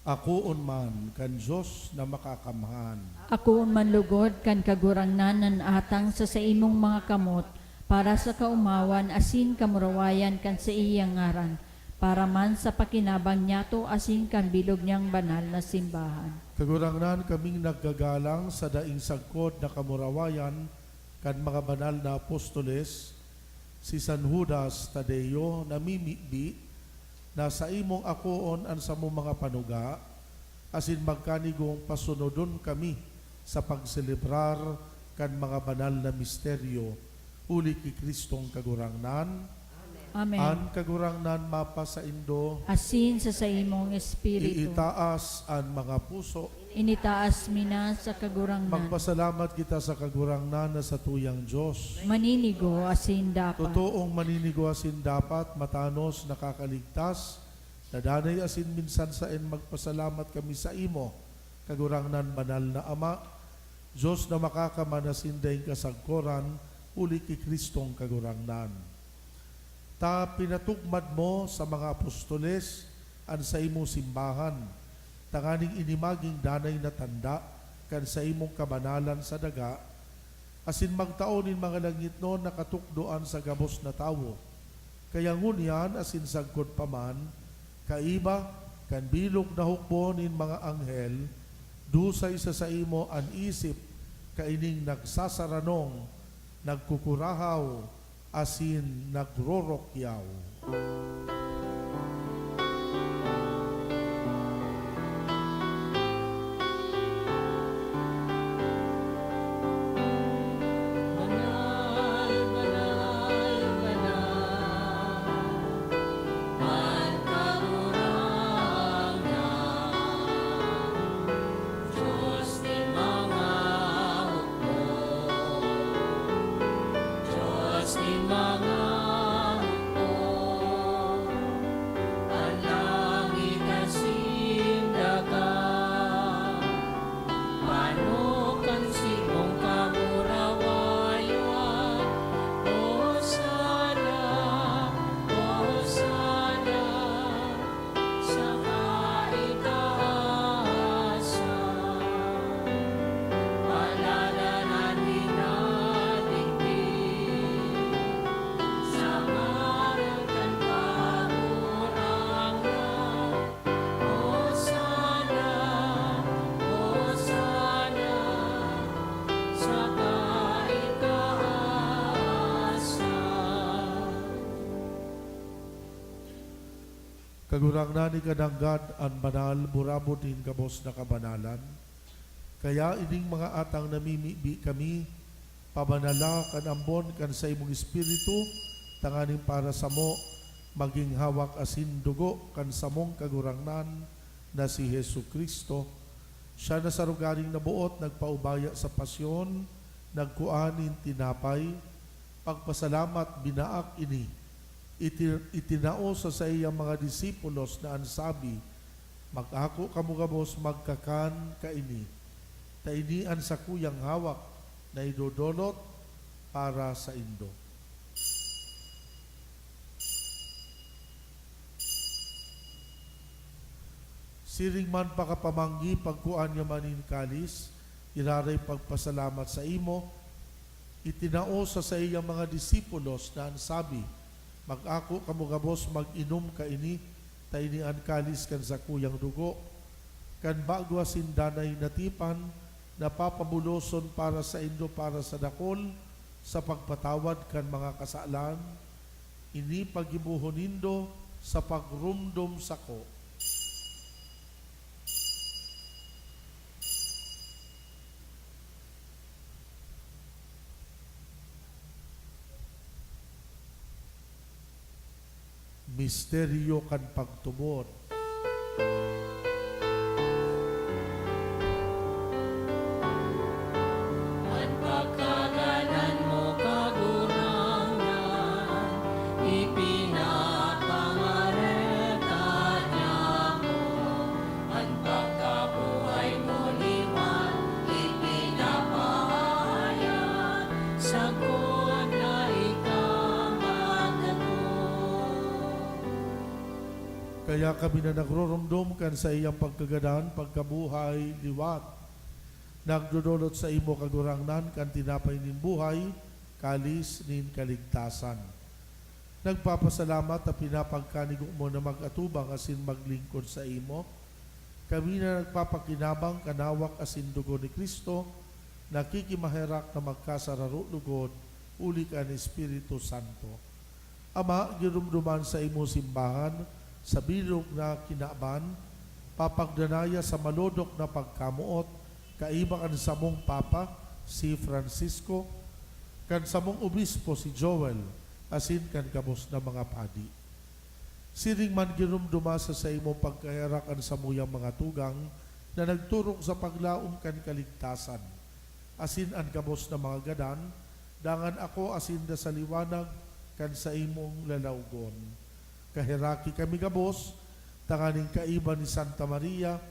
akoon man kan Dios na Makakamhan. Akoon man lugod kan Kagurangnan an atang sa saimong mga kamot, para sa kaomawan asin kamurawayan kan saiyang ngaran, para man sa pakinabang niyato asin kan bilog niyang banal na simbahan. Kagurangnan, kaming naggagalang sa daing sagkod na kamurawayan kan mga banal na apostoles, si San Judas Tadeo, namimibi na saimong akoon an samong mga panuga, asin magkanigong pasunodon kami sa pagselebrar kan mga banal na misteryo, huli ki Cristong Kagurangnan. Amen. An Kagurangnan mapasaindo. Asin sa saimong espiritu. Iitaas an mga puso. Initaas mi na sa Kagurangnan. Magpasalamat kita sa Kagurangnan na satuyang Dios. Maninigo asin dapat. Totoong maninigo asin dapat, matanos, nakakaligtas, na danay asin minsan saen magpasalamat kami saimo, Kagurangnan, banal na Ama, Dios na makakaman asin daing kasagkoran, huli ki Cristong Kagurangnan. Ta pinatugmad mo sa mga apostoles an saimong simbahan, tanganing ini magin danay na tanda kan saimong kabanalan sa daga, asin magtao nin mga langitnon na katukdoan sa gabos na tawo. Kaya ngunyan asin sagkod pa man, kaiba kan bilog na hukbo nin mga anghel, dusay sa saimo an isip kaining nagsasaranong, nagkukurahaw, asin nagrorokyaw. Diyos nin mga hukbo, an langit asin daga, pano kan saimong kamurawayan. Hosana, Hosana, sa kaitaasan. Paladan an minadigdi sa ngaran kan Kagurangnan. Hosana, Hosana, sa kaitaasan. Kagurangnan, ika nanggad an banal, burabod nin gabos na kabanalan. Kaya ining mga atang namimibi kami, pabanala kan ambon kan saimong Espiritu, tanganing para samo magin hawak asin dugo kan samong Kagurangnan na si Jesu-Cristo. Siya na sa rogaring naboot nagpaubaya sa pasyon, nagkua nin tinapay, pagpasalamat, binaak ini, iti-, itinao sa saiyang mga disipulos na an sabi, "Mag-ako kamo gabos magkakan kaini, ta ini an sakuyang hawak na idodolot para saindo." Siring man pakapamanggi, pagkua niya man nin kalis, giraray pagpasalamat sa imo, itinao sa saiyang mga disipulos na an sabi, "Mag-ako kamo gabos mag-inom kaini, ta ini an kalis kan sakuyang dugo, kan bago asin danay na tipan, na papabuloson para saindo para sa dakol, sa pagpatawad kan mga kasalan. Ini paggibohon nindo sa pagromdom sako." Misteryo kan pagtubod. An pagkagadan mo, Kagurangnan, ipinapangaretan niamo. An pagkabuhay mo liwat ipinapahayag, sagkod na ika magdatong. Kaya kami na nagroromdom kan saiyang pagkagadan, pagkabuhay, liwat, nagdodolot saimo, Kagurangnan, kan tinapay nin buhay, kalis nin kaligtasan. Nagpapasalamat ta pinapagkanigo mo na mag-atubang asin maglingkod saimo. Kami na nagpapakinabang kan hawak asin dugo ni Cristo, nakikimaherak na magkasararo lugod huli kan Espiritu Santo. Ama, giromdoman saimo simbahan sa bilog na kinaban, papagdanaya sa malodok na pagkamoot, kaiba kan samong Papa, si Francisco, kan samong obispo, si Joel, asin kan gabos na mga padi. Siring man giromdoma sa saimong pagkaherak an samuyang mga tugang na nagturog sa paglaom kan kaligtasan, asin an gabos na mga gadan, dangan ako asinda sa liwanag kan saimong lalawgon. Kaheraki kami gabos, tanganing kaiba ni Santa Maria,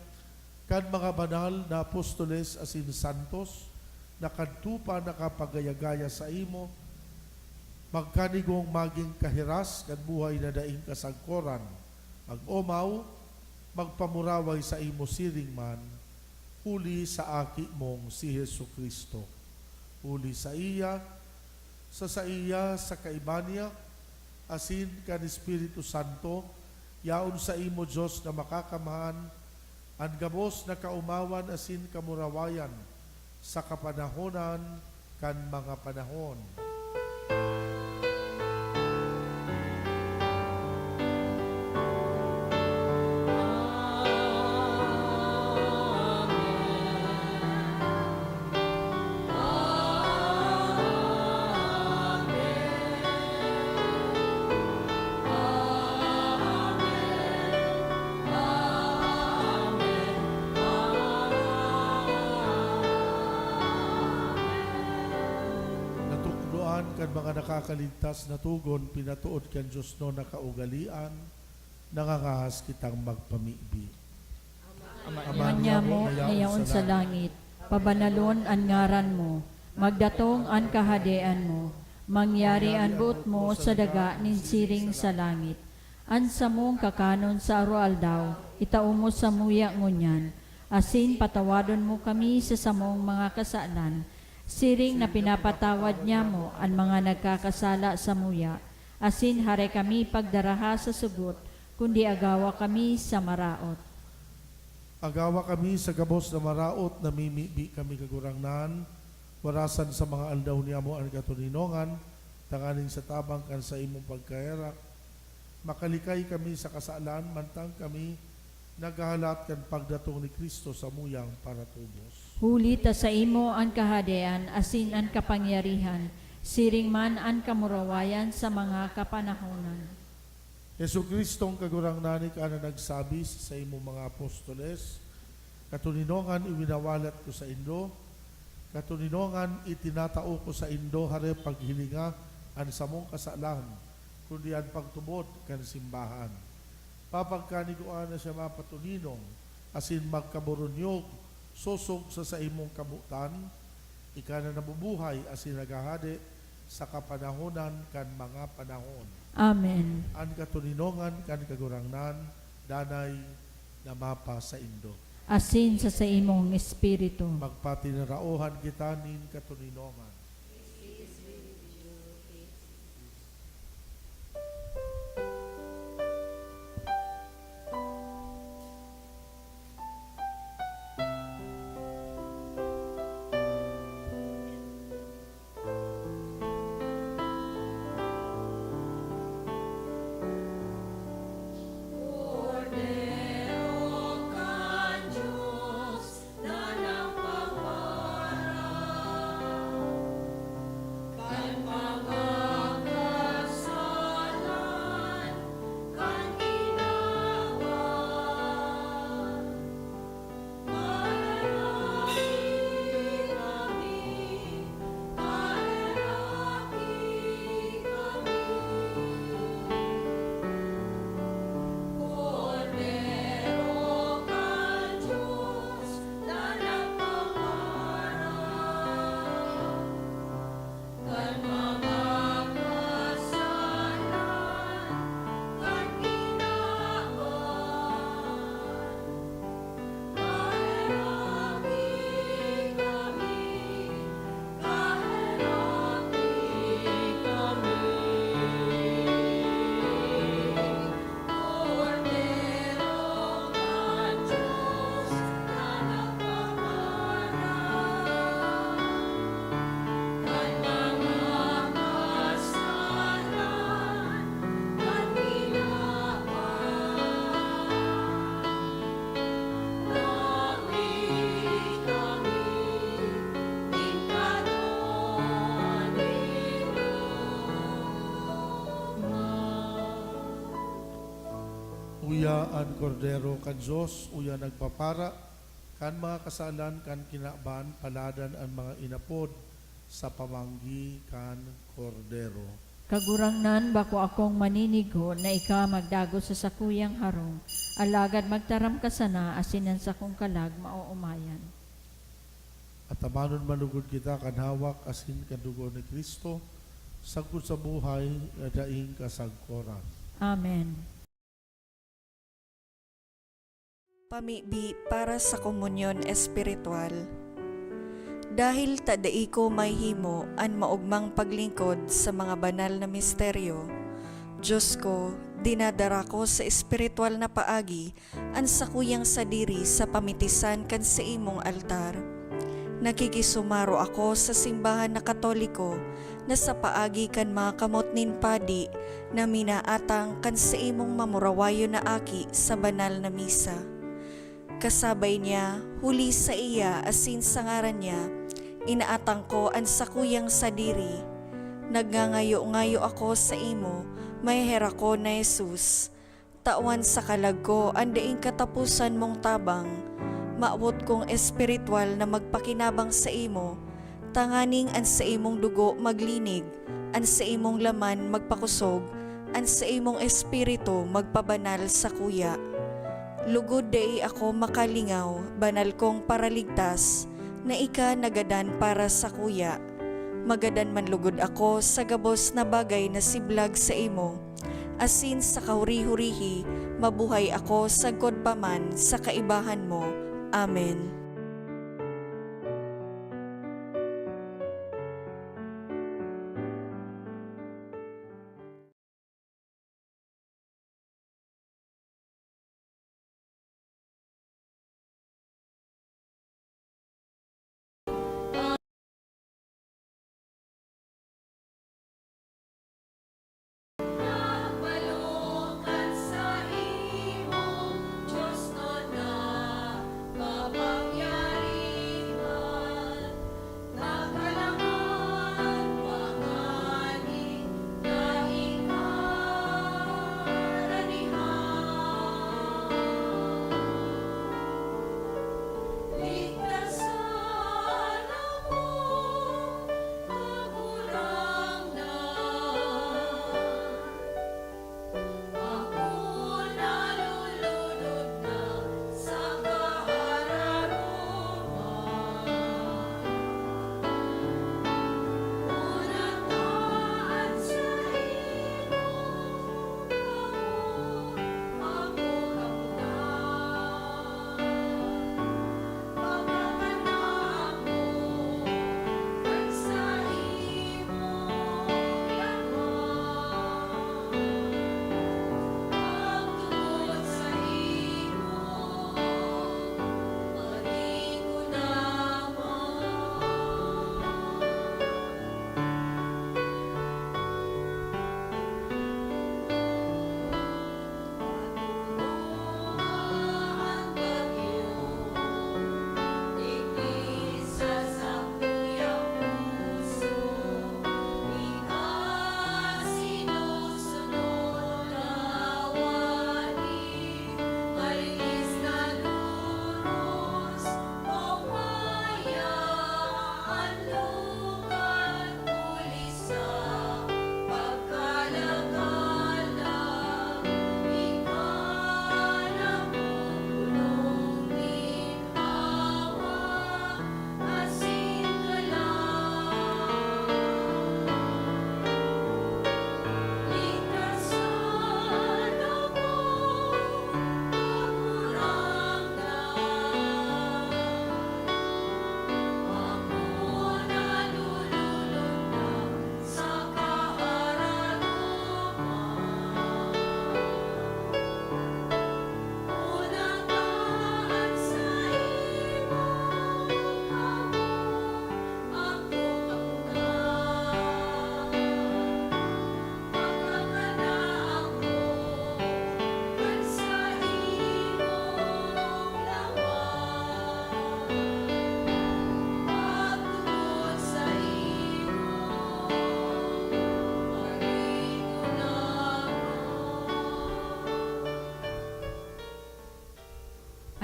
kan mga banal na apostoles asin santos, na kadto pa nakapagaya-gaya saimo, magkanigong magin kahiras kan buhay na daing kasagkoran. Mag-omaw, magpamuraway saimo siring man, huli sa Aki mong si Jesu-Cristo. Huli saiya, sa saiya, sa kaiba niya, asin kan Espiritu Santo, yaon saimo, Dios na Makakamhan, an gabos na kaomawan asin kamurawayan sa kapanahonan kan mga panahon. Natukdoan kan mga nakakaligtas na togon, pinatood kan diosnon na kaugalean, nangangahas kitang magpamibi. Ama Ama niamo niamo na na yaon yaon sa sa langit, pabanalon an ngaran mo, magdatong an kahadean mo, mangyari an boot mo sa daga nin siring sa langit. An samong kakanon sa aroaldaw, itao mo samuya ngunyan, asin patawadon mo kami sa samong mga kasalan, siring na pinapatawad nyamo an mga nagkakasala samuya, asin hare kami pagdaraha sa sugot, kundi agawa kami sa maraot. Agawa kami sa gabos na maraot, namimibi kami, Kagurangnan, warasan sa mga aldaw niamo an katoninongan, tanganing sa tabang kan saimong pagkaherak, makalikay kami sa kasalan, mantang kami Naghahalat kan pagdatong ni Cristo samuyang paratubos. Huli ta saimo an kahadean asin an kapangyarihan, siring man an kamurawayan sa mga kapanahonan. Jesu-Cristong Kagurangnan, ika na nagsabi sa saimong mga apostoles, "Katoninongan iwinawalat ko saindo, katoninongan itinatao ko saindo, hare paghilinga an samong kasalan, kundi an pagtubod kan simbahan." Papagkanigoan na siya mapatoninong asin magkaburunyog sosog sa saimong kabotan, ika na nabubuhay asin naghahade sa kapanahonan kan mga panahon. Amen. An katoninongan kan Kagurangnan danay na mapasaindo. Asin sa saimong espiritu. Magpatinaraohan kita nin katoninongan. Uya an Kordero kan Dios, uya nagpapara kan mga kasalan kan kinaban, paladan an mga inapod sa pamanggi kan Kordero. Kagurangnan, bako akong maninigo na ika magdagos sa sakuyang harong, alagad magtaram ka sana asin an sakong kalag maoomayan. Atamanon man lugod kita kan hawak asin kan dugo ni Cristo, sagkod sa buhay na daing kasagkoran. Amen. Pamibi para sa komunyon espiritual. Dahil ta dai ko mahihimo an maogmang paglingkod sa mga banal na misteryo, Diyos ko, dinadara ko sa espiritual na paagi an sakuyang sadiri sa pamitisan kan saimong altar. Nakikisumaro ako sa simbahan na Katoliko na sa paagi kan mga kamot nin padi na minaatang kan saimong mamurawayon na aki sa banal na misa. Kasabay niya, huli saiya asin sa ngaran niya, inaatang ko an sakuyang sadiri. Nagngangayo-ngayo ako saimo, maheherak ko na Jesus. Tawan sa kalag ko an daing kataposan mong tabang. Mawot kong espiritual na magpakinabang saimo, tanganing an saimong dugo maglinig, an saimong laman magpakosog, an saimong espiritu magpabanal sakuya. Lugod dai ako makalingaw, banal kong Paraligtas, na ika nagadan para sakuya. Magadan man lugod ako sa gabos na bagay na siblag saimo, asin sa kahuri-hurihi mabuhay ako sagkod pa man sa kaibahan mo. Amen.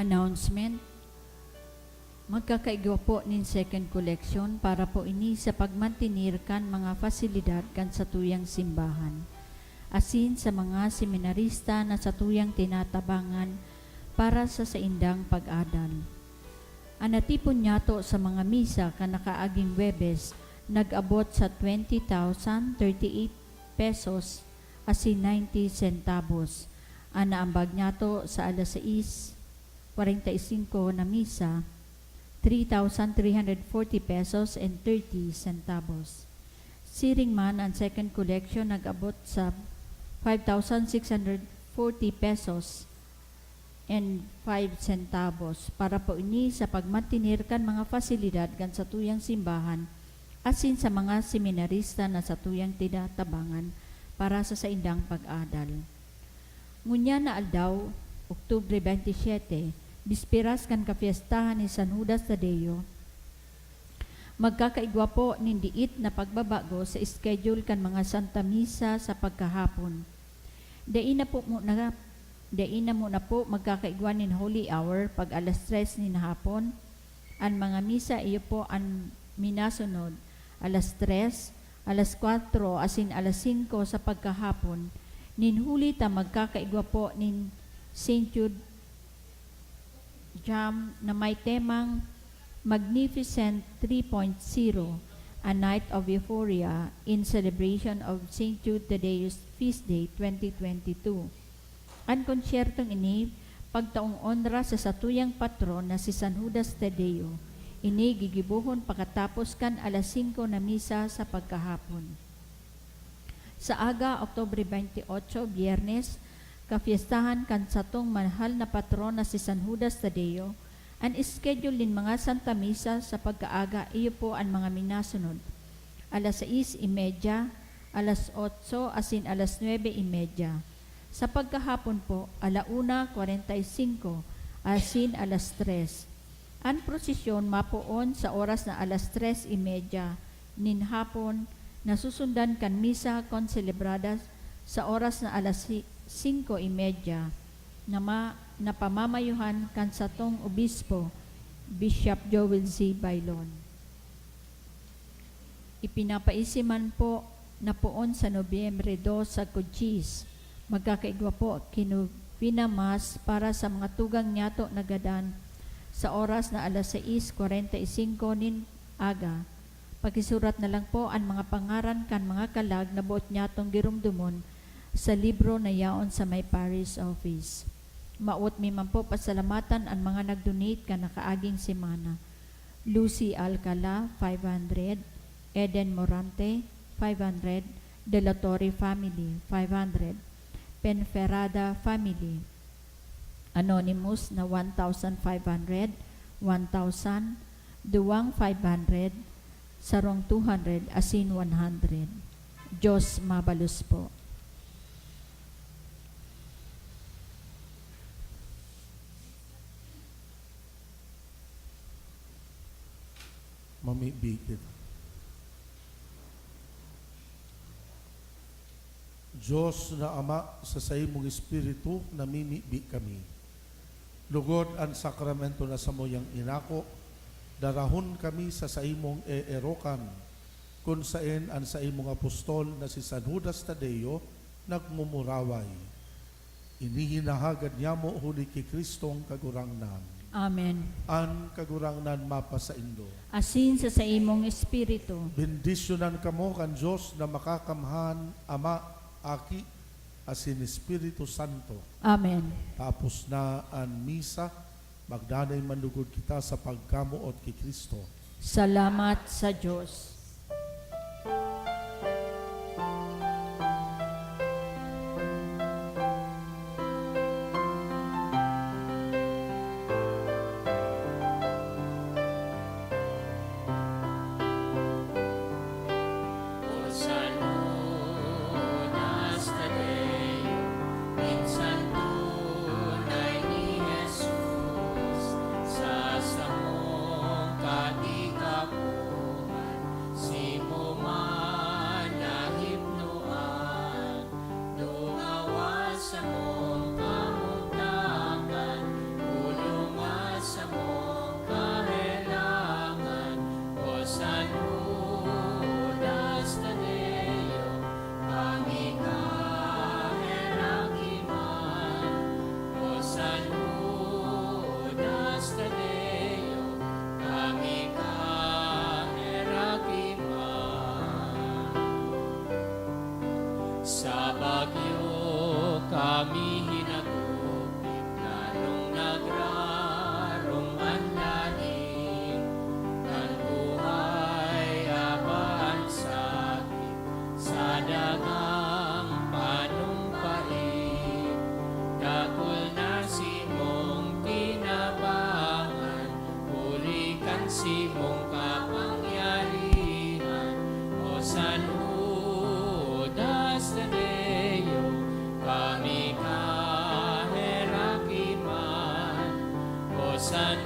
Announcement. Magkakaigwa po nin second collection para po ini sa pagmantener kan mga pasilidad kan satuyang simbahan, asin sa mga seminarista na satuyang tinatabangan para sa saindang pag-adal. An natipon niyato sa mga misa kan nakaaging Huwebes nag-abot sa twenty thousand thirty-eight pesos asin ninety centavos. An naambag niyato sa alas sais kwarenta y singko na misa, three thousand three hundred forty pesos and thirty centavos. Siring man, an second collection nag-abot sa five thousand six hundred forty pesos and five centavos para po ini sa pagmantener kan mga pasilidad kan satuyang simbahan asin sa mga seminarista na satuyang tinatabangan para sa saindang pag-adal. Ngunyan na aldaw, Oktubre twenty-seven, bisperas kan kapiestahan ni San Judas Tadeo, magkakaigwa po nin diit na pagbabago sa schedule kan mga Santa Misa sa pagkahapon. Dai na po muna, dai na muna po magkakaigwa nin Holy Hour pag alas tres nin hapon. An mga misa iyo po an minasunod, alas tres, alas kwatro, asin alas singko sa pagkahapon, nin huli ta magkakaigwa po nin Saint Jude Jam na may temang Magnificent three point zero, A Night of Euphoria in celebration of Saint Jude Tadeo's Feast Day twenty twenty-two. An konsyertong ini, pagtaong onra sa satuyang patron na si San Judas Tadeo. Ini gigibohon pakatapos kan alas singko na misa sa pagkahapon. Sa aga, Oktubre twenty-eight, Biyernes, kapiestahan kan satong mahal na patron na si San Judas Tadeo. An schedule nin mga Santa Misa sa pagkaaga iyo po an mga minasunod: alas sais y media, alas otso, asin alas nuebe y media. Sa pagkahapon po, ala una kwarenta y singko, asin alas tres. An prosesyon mapoon sa oras na alas tres y media nin hapon, nasusundan kan misa konselebrada sa oras na alas si-, singko y media, na ma-, na pamamayohan kan satong obispo, Bishop Joel Z. Bailon. Ipinapaisi man po na poon sa Nobyembre dos sa Kudjis, magkakaigwa po ki Novena Mass para sa mga tugang niyato na gadan sa oras na alas sais kwarenta y singko nin aga. Pakisurat na lang po an mga pangaran kan mga kalag na boot nyatong giromdomon sa libro na yaon sa may parish office. Mawot mi man po pasalamatan an mga nag-donate kan nakaaging semana. Lucy Alcala, five hundred; Eden Morante, five hundred; De La Torre family, five hundred; Penferrada family, anonymous na one thousand five hundred, one thousand, duwang five hundred, sarong two hundred, asin one hundred. Diyos mabalos po. Mamibi kita. Dios na Ama, sa saimong Espiritu namimibi kami. Lugod an sakramento na samuyang inako, darahon kami sa saimong eerokan, kun saen an saimong apostol na si San Judas Tadeo nagmumuraway. Ini hinahagad nyamo huli ki Cristong Kagurangnan. Amen. An Kagurangnan mapasaindo. Asin sa saimong espiritu. Bendisyonan kamo kan Dios na Makakamhan, Ama, Aki, asin Espiritu Santo. Amen. Tapos na an misa, magdanay man lugod kita sa pagkamoot ki Cristo. Salamat sa Dios. Kami hinagupit lalong nagrarong an lahi kan buhay, aba an sakit sa dagang panumpain. Dakul na simong tinabangan, huli kan simong kapangyarihan. O San Judas Tadeo, kami kaheraki man. O San